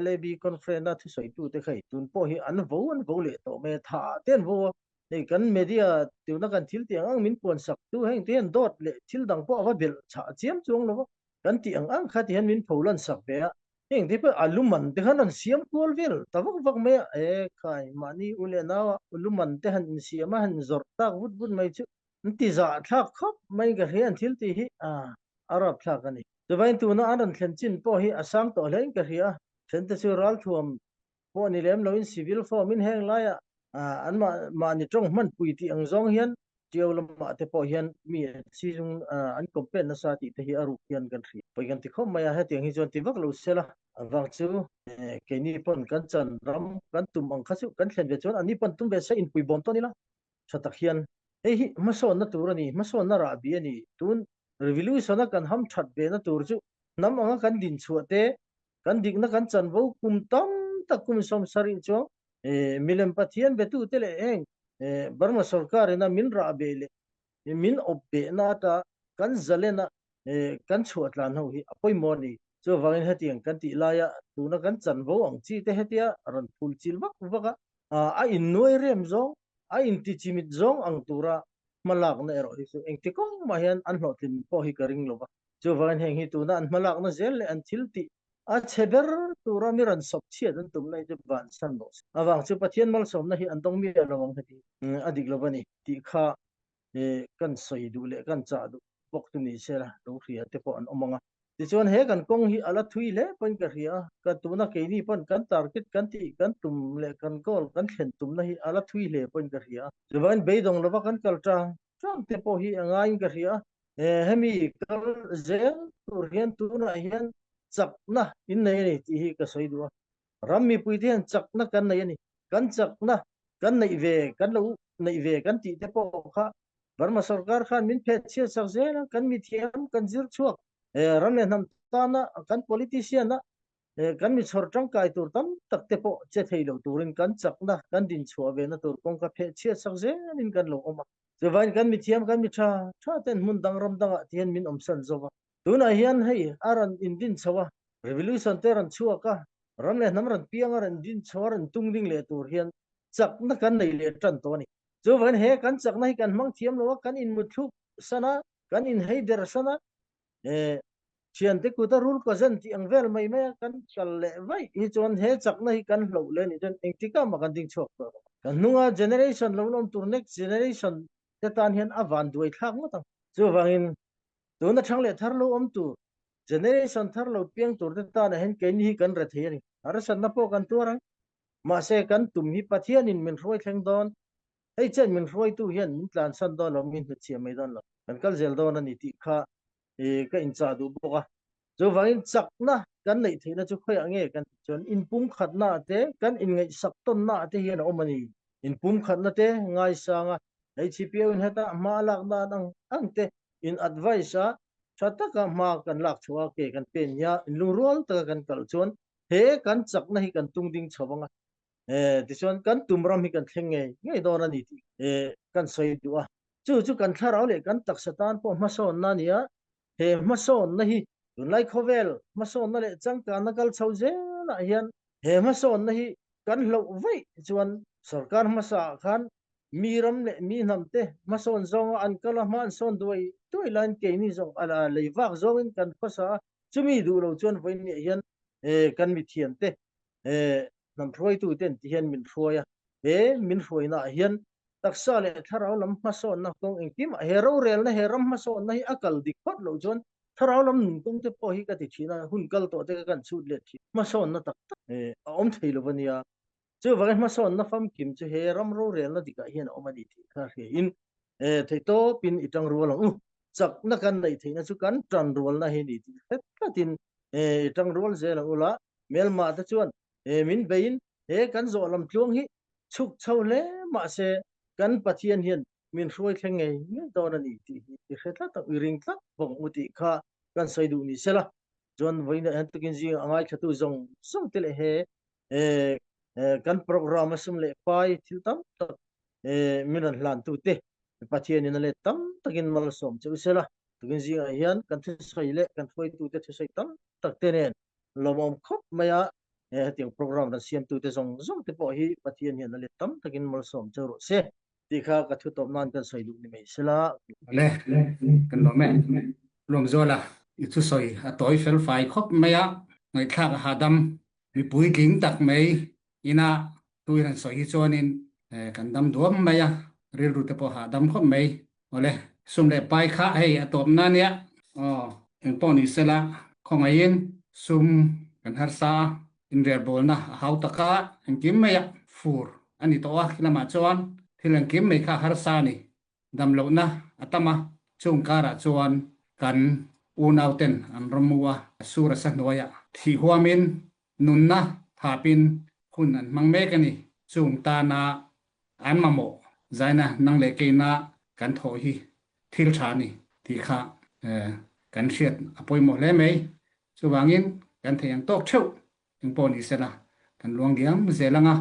LAB conference a thusawitu te kha hei tun pawh hi an vo an vo leh tawh mai a tha ah te an vo a hei kan media tuna kan thil tih ang ang min puan sak tu heng te hian dawt leh thil dang pawh a va belh chhah chiam chuang lo va kan tih ang ang kha ti hian min pho lan sak ve a heng te pawh a luman te khan an siam kual vel ta vak vak mai a e khai mahni u leh nau a luman te han insiam a han zawrh tak vut vut mai chu an ti zah thlak khawp mai ka hria an thil tih hi a a rap thlak a ni chuvain tuna an rawn thlen chin pawh hi a sang tawh hle in ka hria a then te chu ralthuam pawh ni lem loin civil form in heng laiah an mahni tawng hmanpui tih ang zawng hian Ṭiau lamah te pawh hian mi an si zung an campaign nasa tih te hi a ruk hian kan hria. Pawi kan ti khawp mai a, hetiang hi chuan ti vak lo se la. Avang chu keini pawn kan chan ram kan tum ang kha chu kan thlen ve chuan anni pawn tum ve se inpui bawm tawn ila tha tak hian hei hi hmasawnna tur a ni, hmasawnna rahbi a ni. Tun revolution a kan ham that ve na tur chu hnam anga kan dinchhuah te, kan dikna kan chanvo kum tam tak kum 70 chuang milem Pathian betute leh heng. Burma sorkar ina min rah beh leh min awp behna ata kan zalena kan chhuah tlan ho hi a pawimawh a ni. Chuvangin hetiang kan tih laia tuna kan chanvo ang chi te hetia rawn phul chil vak vak a, a innuai rem zawng, a intichimit zawng ang tura hmalakna erawh hi chu engti kawng mah hian an hlawhtlin pawh hi ka ring lo va. Chuvangin heng hi tuna an hmalakna zel leh an thil tih a chhe ber tura mi rawn sawp chhiat an tumna hi chu bansan rawh se. Avang chu Pathian malsawmna hi an dawng miah lo ang heti a dik lo va ni tih kha kan sawi duh leh kan chah duh bawk chu ni se la, lo hria te pawh an awm ang a. Tichuan he kan kawng hi a la thui hle pawhin ka hria a, ka tuna keini pawn kan target kan tih kan tum leh kan goal kan thlen tumna hi a la thui hle pawhin ka hria a. Chuvangin beidawng lova kan kal tang tang te pawh hi a ngaiin ka hria a. Hemi kal zel tur hian tunah hian chakna in nei a ni tih hi ka sawi duh a. Ram mipui te hian chakna kan nei a ni. Kan chakna kan neih ve, kan lo neih ve kan tih te pawh kha Burma sorkar khan min phet chhiat sak zel a, kan mithiam, kan zir chhuak, ram leh hnam tana kan politician a kan mi chhawr tangkai tur tam tak te pawh che thei lo turin kan chakna, kan din chhuah ve na tur kawng kha phet chhiat sak zelin kan lo awm a. Chuvangin kan mithiam, kan mi tha tha ten hmun dang ram dangah ti hian min awmsan zo va. Tunah hian hei a rawn indin chho a, revolution te rawn chhuak a, ram leh hnam rawn piang a, rawn din chho a, rawn tung ding leh tur hian chakna kan nei leh tan tawh a ni. Chuvangin he kan chakna hi kan hmang thiam lo a, kan inmutthluk san a, kan inhei der san a, eh thiante kuta rul kaw zen tih ang vel mai mai a kan kal leh vaih hi chuan he chakna hi kan hloh leh a nih chuan engtikah mah kan ding chhuak tawh lo. Kan hnunga generation lo la awm tur next generation te tan hian a van duai thlak ngawt ang. Chuvangin Tuna thang leh thar lo awm tur, generation thar lo piang tur te tanah hian keini hi kan rethei a ni. Harsatna pawh kan tuar ang. Mahse kan tum hi Pathianin min hruai thleng dawn, hei chen min hruaitu hian min tlansan dawn lo, min hnutchhiah mai dawn lo. Kan kal zel dawn a ni tih kha ka inchah duh bawk a. Chuvangin chakna kan neih theihna chu khawiah nge kan tih chuan inpumkhatna te, kan inngaihsak tawnna te hian a awm a ni. Inpumkhatna te ngaisanga HCPO in heta hma a lakna an ang ang te in advice a tha taka hma kan lak chhuah a, ke kan pen hi a, inlungrual taka kan kal chuan he kan chakna hi kan tung ding chho ang a, tichuan kan tum ram hi kan thleng ngei ngei dawn a ni tih kan sawi duh a. Chu chu kan thlarau leh kan taksa tan pawh hmasawnna a ni a, he hmasawnna hi tunlai khawvel hmasawnna leh changkanna kal chho zelah hian he hmasawnna hi kan hloh vaih chuan sorkar hmasa ah khan Mi ram leh mi hnam te hmasawn zawnga an kal a, hma an sawn duai duai laiin keini zawng a lei vak zawngin kan khawsa a, chumi duh lo chuan vawiin hian kan mithiam te hnam hruaitu ten ti hian min hruai a, he min hruaina ah hian taksa leh thlarau lam hmasawnna kawng engkim ah he rorelna he ram hmasawnna hi a kal dik phawt loh chuan thlarau lam nun kawng te pawh hi ka ti thin a, hun kal tawh te ka kan chhut let thin hmasawnna tak tak a awm thei lo a nia. Chuvangin hmasawnna famkim chu he ram rorelna dikah hian a awm a ni tih kha hriain theihtawpin i tangrual ang u. Chakna kan neih theihna chu kan tanrualna hi ni tih hret tlatin i tangrual zel ang u la. Hmelmah te chuan min beiin he kan zawh lam tluang hi chhuk chho hle mahse kan Pathian hian min hruai thleng ngei ngei dawn a ni tih hi i hre tlat ang u, i ring tlat bawk ang u tih kha kan sawi duh ni sela. Chuan vawiin ah hian tukin zingah a ngaithlatu zawng zawng te leh he kan program a sum leh pai thil tam tak min rawn hlan tu te Pathian in a let tam takin malsawm che u sela tukin zingah hian kan thusawi leh kan hruaitu te thusawi tam tak te nen lawmawm khawp mai a hetiang program rawn siam tu te zawng zawng te pawh hi Pathian hian a let tam takin malsawm che rawh se tih kha ka thu tawp nan kan sawi duh ni mai sela. Le kan lawm e. Lawmzuala i thusawi a tawi fel fai khawp mai a, ngaihthlak a hahdam Mi puitling tak mai ina tuin an sawi hi chuanin kan dam duam mai a, rilru te pawh hahdam khawp mai. Awle, sum leh pai kha hei a tawpna nia. Aw, engpawh ni sela khawngaihin sum kan harsa a, inrelbawlna a hau tak a, engkim maia fur a ni tawh a, khi lamah chuan thil engkim mai kha harsa a ni. Damlohna a tam a, chung karah chuan kan unauten an rawmmu a, sur a sa hnuaiah thih huamin nunna thapin hun an hmang mek a ni. Chung tana an mamawh zaina nang leh keina kan thawh hi thil tha a ni tih kha kan hriat a pawimawh hle mai. Chuvangin kan theih ang tawk theuh Engpawh ni sela, kan luang diam zel ang a.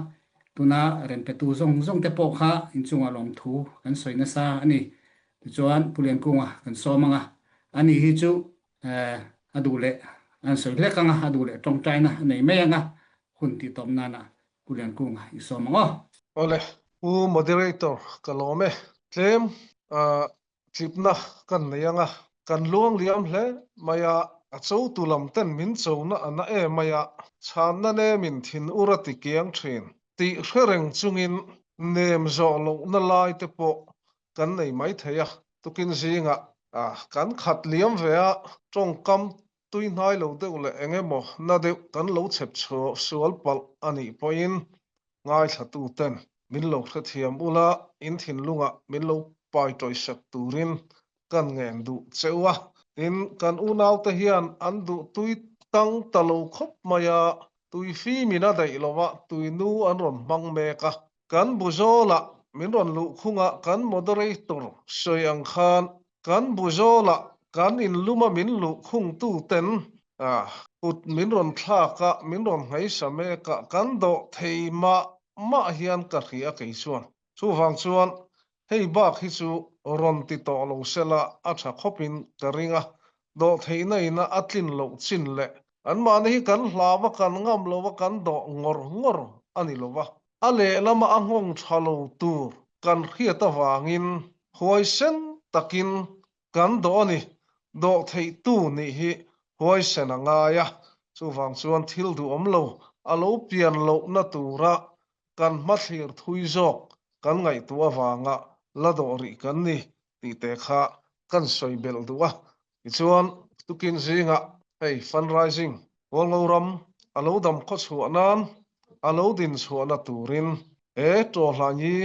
Tuna rempetu zawng zawng te pawh kha inchungah lawmthu kan sawi nasa a ni. Tichuan Pu Liankunga kan sawm ang a, ani hi chu a duh leh an sawi hlek ang a, a duh leh tawngtaina a nei mai ang a, hun tih tawp nana Pu Liankunga i sawm ang aw. Awle, Pu Moderator ka lawm e. Tlem tlipna kan nei ang a, kan luang liam hle mai a, a chotu lam ten min chona a na em mai a, chhanna nemin thin ur a ti kiang thin tih hre reng chungin nem zawh lohna lai te pawh kan nei mai thei a, tukin zingah kan khat liam ve a, tawngkam tui hnai lo deuh leh eng emaw na deuh kan lo chhep sual palh a nih pawhin ngaithlatu ten min lo hrethiam ula, in thinlungah min lo pai tawisak turin kan ngen duh cheu a. Tin, kan unaute hian an duh tui tang ta lo khawp mai a, tui fimin a daih lo a, tui nu an rawn hmang mek a. Kan buzawlah min rawn luh khungah kan moderator sawi ang khan kan buzawlah kan inluma min luh khungtu ten kut min rawn thlak a, min rawn nghaisa mek a, kan dawh thei mah mah hian ka hria kei chuan. Chuvang chuan hei bak hi chu rawn ti tawh lo sela a tha khawpin ka ring a, dawhtheihna ina a tlin loh chin leh anmahni hi kan hlau a, kan ngam lo a, kan dawh ngawr ngawr a ni lo va. A lehlama a nghawng tha lo tur kan hriat avangin huaisen takin kan dawh a ni. Dawhtheihtu nih hi huaisen a ngai a, chuvang chuan thil duhawm lo a lo pian lohna tura kan hmathlir thui zawk kan ngaihtuah avanga la dawh rih kan ni tih te kha kan sawi belh duh a. Tichuan, tukin zingah hei fundraising Hualngo ram a lo dam khaw chhuah nan a lo din chhuahna turin he Tawhlanyi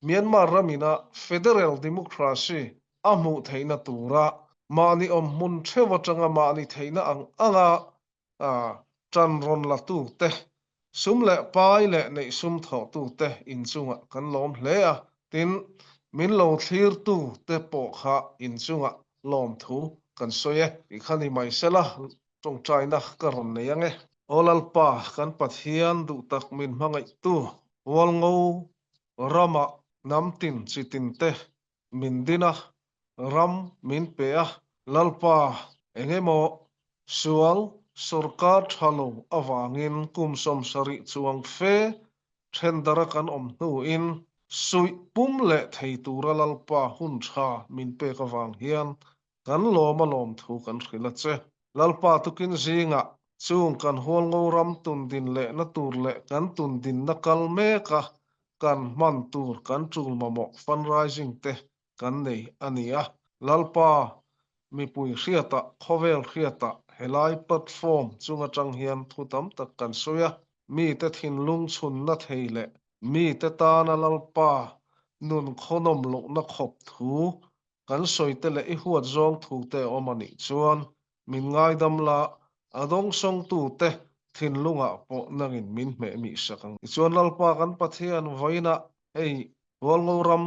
Myanmar ramina Federal Democracy a hmuh theihna tura mahni awmhmun theuh atanga mahni theihna ang anga ṭan rawn la tute, sum leh pai leh neih sum thawh tute inchungah kan lawm hle a, tin, min lo thlir tute pawh kha inchungah lawmthu kan sawi e. Tih kha ni mai sela, ṭawngṭaina ka rawn nei ang e. Aw Lalpa, kan Pathian duhtak min hmangaihtu, Hualngo ramah hnam tin chi tinte min din a, ram min pe a, Lalpa, eng emaw sual sawrkar tha lo avangin kum 70 chuang fe thendara kan awm hnuin suih pum leh thei tura Lalpa hun tha min pek avang hian kan lawm a lawm thu kan hrilh a che. Lalpa tukin zingah chung kan Hualngo ram tundin lehna tur leh kan tundinna kal meka kan hman tur kan tul mamawh fundraising te kan nei a ni a. Lalpa mipui hriatah, khawvel hriatah helai platform chung atang hian thu tam tak kan sawi a, mite thinlung chhunna thei leh mite tana Lalpa nun khawnawm lohna khawp thu Kan sawi te leh i huat zawng thu te a awm a nih chuan min ngaidam la, a dawngsawngtu te thinlungah pawh nangin min hmeh mih sak ang. Tichuan Lalpa kan Pathian vawiinah hei Hualngo ram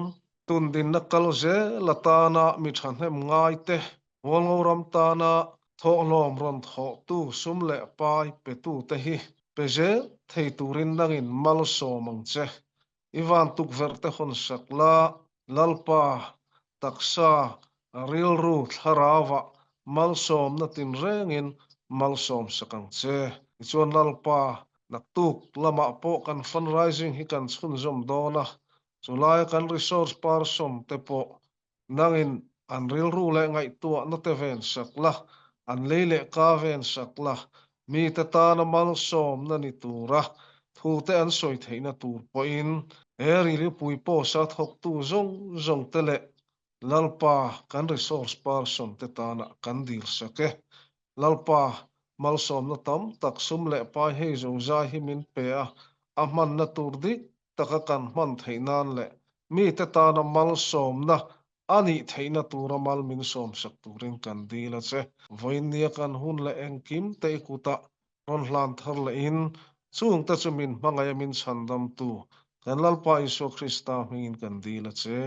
tundinna kal zel atana mi thahnem ngai te, Hualngo ram tana thawhlawm rawn thawhtu sum leh pai petu te hi pe zel thei turin nangin malsawm ang che. I van tukverh te hawn sak la, Lalpa, taksa, rilru, thlarauah malsawmna tinrengin malsawm sak ang che. Tichuan Lalpa, naktuk lamah pawh kan fundraising hi kan chhunzawm dawn a, chulaia kan resource person te pawh Nangin an rilru leh ngaihtuahna te ven sak la, an lei leh ka ven sak la, mite tana malsawmna ni tura thute an sawi theihna tur pawhin he rilrupui pawsa thawktu zawng zawng te leh Lalpa kan resource person te tana kan dil sak e. Lalpa malsawmna tam tak sum leh pai hei zozai hi min pe a, a hmanna tur dik taka kan hman theih nan leh mite tana malsawmna a nih theihna tura mal min sawmsak turin kan dil a che. Vawiinnia kan hun leh engkim te i kutah rawn hlan thar lehin chungte chu min hmangaih a min chhandamtu kan Lalpa Isua Krista hmingin kan dil a che.